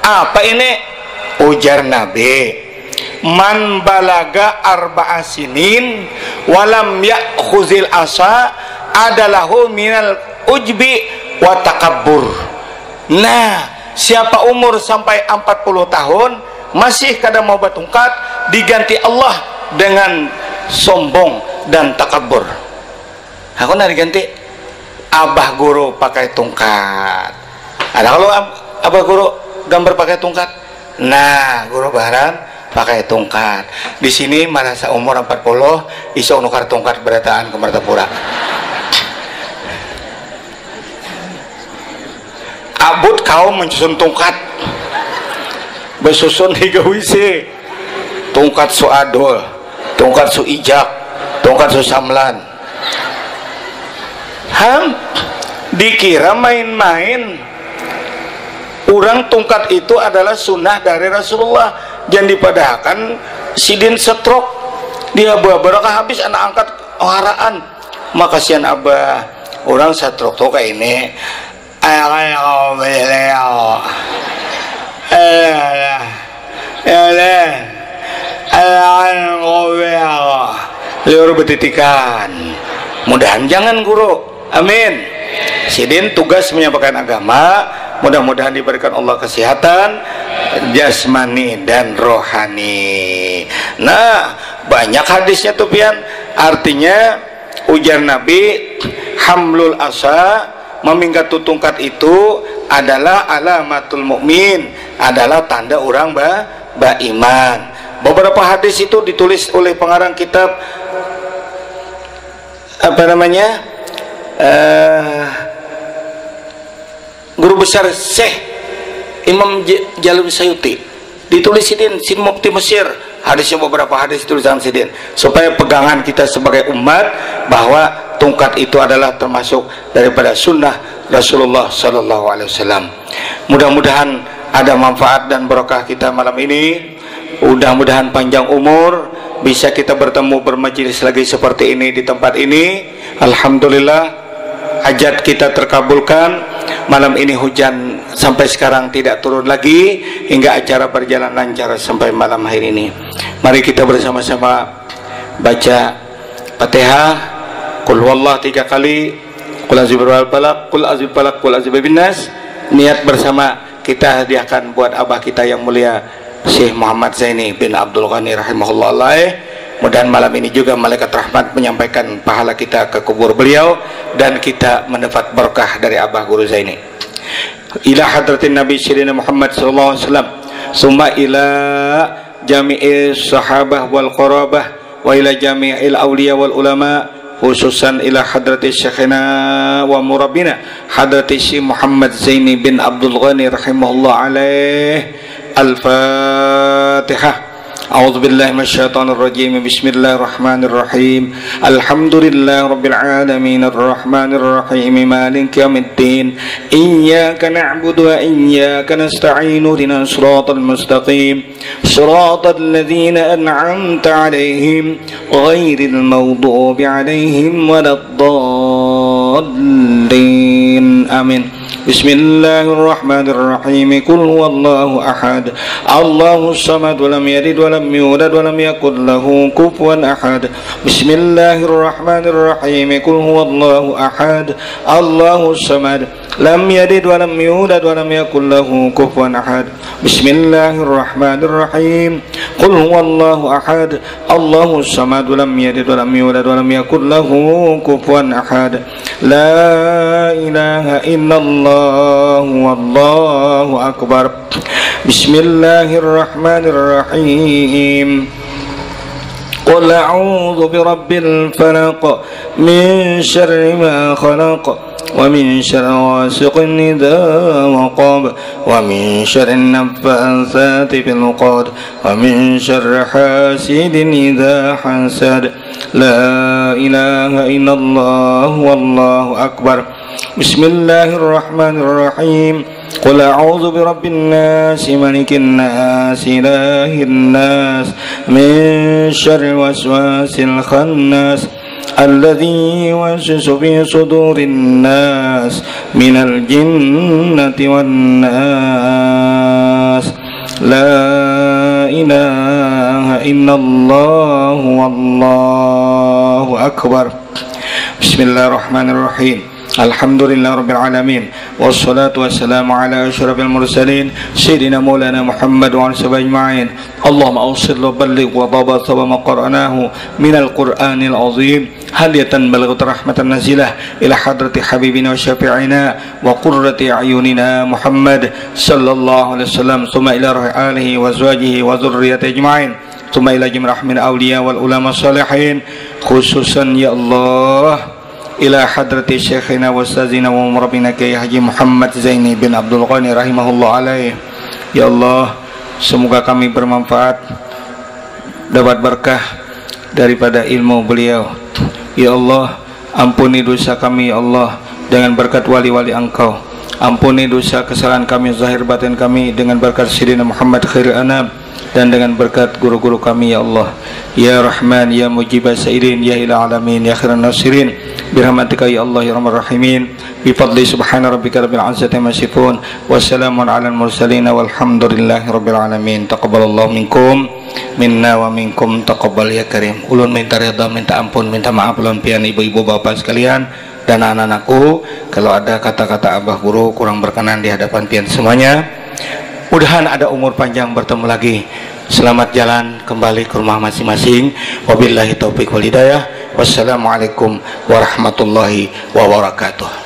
Apa ini? Ujar Nabi, "Man balaga arba'a sinin walam ya'khuzil asa adalahu minal ujbi wa takabbur." Nah, siapa umur sampai empat puluh tahun masih kada mau batungkat, diganti Allah dengan sombong dan takabur. Aku nari ganti, "Abah guru pakai tungkat." Ada kalau ab- abah guru gambar pakai tungkat? Nah, guru baharan pakai tungkat. Di sini marasa umur empat puluh, isuk nukar tungkat berataan ke Martapura. Abut kaum menyusun tungkat. Besusun higa wisi. Tungkat su adul, tungkat su ijak, tungkat su samlan. Ham, dikira main-main. Urang tungkat itu adalah sunnah dari Rasulullah. Jangan dipadahakan sidin setrok. Dia babarakah habis anak angkat oharaan. Makasian abah, urang setrok tuh kayak ini. Ayo, ayo, ayo, ayo. Eh, ya, ya. Ya, deh. Ayo, ayo, ayo. Liur betitikan. Mudahan jangan guru. Amin. Sidin tugas menyampaikan agama. Mudah-mudahan diberikan Allah kesehatan jasmani dan rohani. Nah, banyak hadisnya tuh pian. Artinya, ujar Nabi, hamlul asa, memingkat tutungkat itu adalah alamatul mukmin, adalah tanda orang ba beriman. Beberapa hadis itu ditulis oleh pengarang kitab, apa namanya, eh, guru besar Syekh Imam J- Jalil Sayuti. Ditulis sidin, sin mufti Mesir. Hadisnya beberapa hadis tulisan sidin. Supaya pegangan kita sebagai umat bahwa tungkat itu adalah termasuk daripada sunnah Rasulullah Sallallahu Alaihi Wasallam. Mudah-mudahan ada manfaat dan berkah kita malam ini. Mudah-mudahan panjang umur, bisa kita bertemu bermajelis lagi seperti ini di tempat ini. Alhamdulillah, hajat kita terkabulkan. Malam ini hujan sampai sekarang tidak turun lagi, hingga acara berjalan lancar sampai malam hari ini. Mari kita bersama-sama baca Fatihah, Qul huwallah tiga kali, Qul a'udzu birabbil falaq, Qul a'udzu birabbil falaq, Qul a'udzu birabbin nas. Niat bersama kita hadiahkan buat abah kita yang mulia Syekh Muhammad Zaini bin Abdul Ghani rahimahullah alaih. Mudahan malam ini juga malaikat rahmat menyampaikan pahala kita ke kubur beliau dan kita mendapat berkah dari Abah Guru Zaini. Ila hadratin Nabi Sayyidina Muhammad sallallahu alaihi wasallam, summa ila jami'i sahabah wal qarabah, wa ila jami'il awliya wal ulama, khususan ila hadrati syekhina wa murabbina hadrati Syekh Muhammad Zaini bin Abdul Ghani rahimahullah alaih. Al-Fatihah. A'udzu billahi minasyaitonir rajim. Bismillahirrahmanirrahim. Alhamdulillahirabbil alamin, arrahmanirrahim, maliki yaumiddin. Iyyaka na'budu wa iyyaka nasta'in. Ihdinas siratal mustaqim. Siratal ladzina an'amta 'alaihim ghairil maghdubi 'alaihim waladdallin. Amin. Bismillahirrahmanirrahim. Qul huwallahu ahad. Allahus samad, wa lam yalid wa lam yulad wa lam yakul lahu kufuwan ahad. Bismillahirrahmanirrahim. Qul huwallahu ahad. Allahus samad. Lam yalid wa lam yulad wa lam yakul lahu kufuwan ahad. Bismillahirrahmanirrahim. Qul huwallahu ahad. Allahus samad. Lam yalid wa lam yulad wa lam yakul lahu kufuwan ahad. La ilaha illallah wallahu akbar. Bismillahirrahmanirrahim. Qul a'udzu birabbil falaq. Min syarri ma khalaq. Wa min syarri ghasiqin idza waqab. Wa min syarri naffatsati fil 'uqad. Wa min syarri hasidin idza hasad. La ilaha illallah wallahu akbar. Bismillahirrahmanirrahim. Qul a'udzu birabbin nas, malikin nas, ilahin nas, min syarril waswasil khannas, alladzi yuwaswisu fi sudurin nas, minal jinnati wan nas. لا إله إلا الله والله أكبر. بسم الله الرحمن الرحيم. الحمد لله رب العالمين، والصلاة والسلام على أشرف المرسلين سيدنا مولانا محمد وعلى آله وصحبه أجمعين. اللهم أوصل وبلغ وبابا ثواب ما قرأناه من القرآن العظيم هدية بلغت رحمة نازلة إلى حضرة حبيبنا وشفيعنا وقرة أعيننا محمد صلى الله عليه وسلم، ثم إلى روح آله وأزواجه وذريته أجمعين، ثم إلى جميع رحم الأولياء والعلماء الصالحين، خصوصا يا الله إلى حضرة شيخنا وأستاذنا ومربينا كياي حاجي محمد زيني بن عبد الغني رحمه الله عليه. Ya Allah, semoga kami bermanfaat, dapat berkah daripada ilmu beliau. Ya Allah, ampuni dosa kami, ya Allah, dengan berkat wali-wali Engkau. Ampuni dosa kesalahan kami zahir batin kami dengan berkat Sayyidina Muhammad khairil anam dan dengan berkat guru-guru kami, ya Allah. Ya Rahman, ya Mujibas Sailin, ya Ilah Alamin, ya Khairan Nasirin, birahmatika ya Allah ya Rahman Rahimin, bifadli subhana rabbika rabbil izzati amma yasifun, wa salamun alal mursalin walhamdulillahi rabbil alamin. Taqabbalallahu minkum minna wa minkum taqabbal ya karim. Ulun minta ridha, minta ampun, minta maaf lawan pian ibu-ibu bapak sekalian dan anak-anakku, kalau ada kata-kata abah guru kurang berkenan di hadapan pian semuanya. Mudahan ada umur panjang bertemu lagi. Selamat jalan kembali ke rumah masing-masing. Wabillahi taufiq wal hidayah. Wassalamualaikum warahmatullahi wabarakatuh.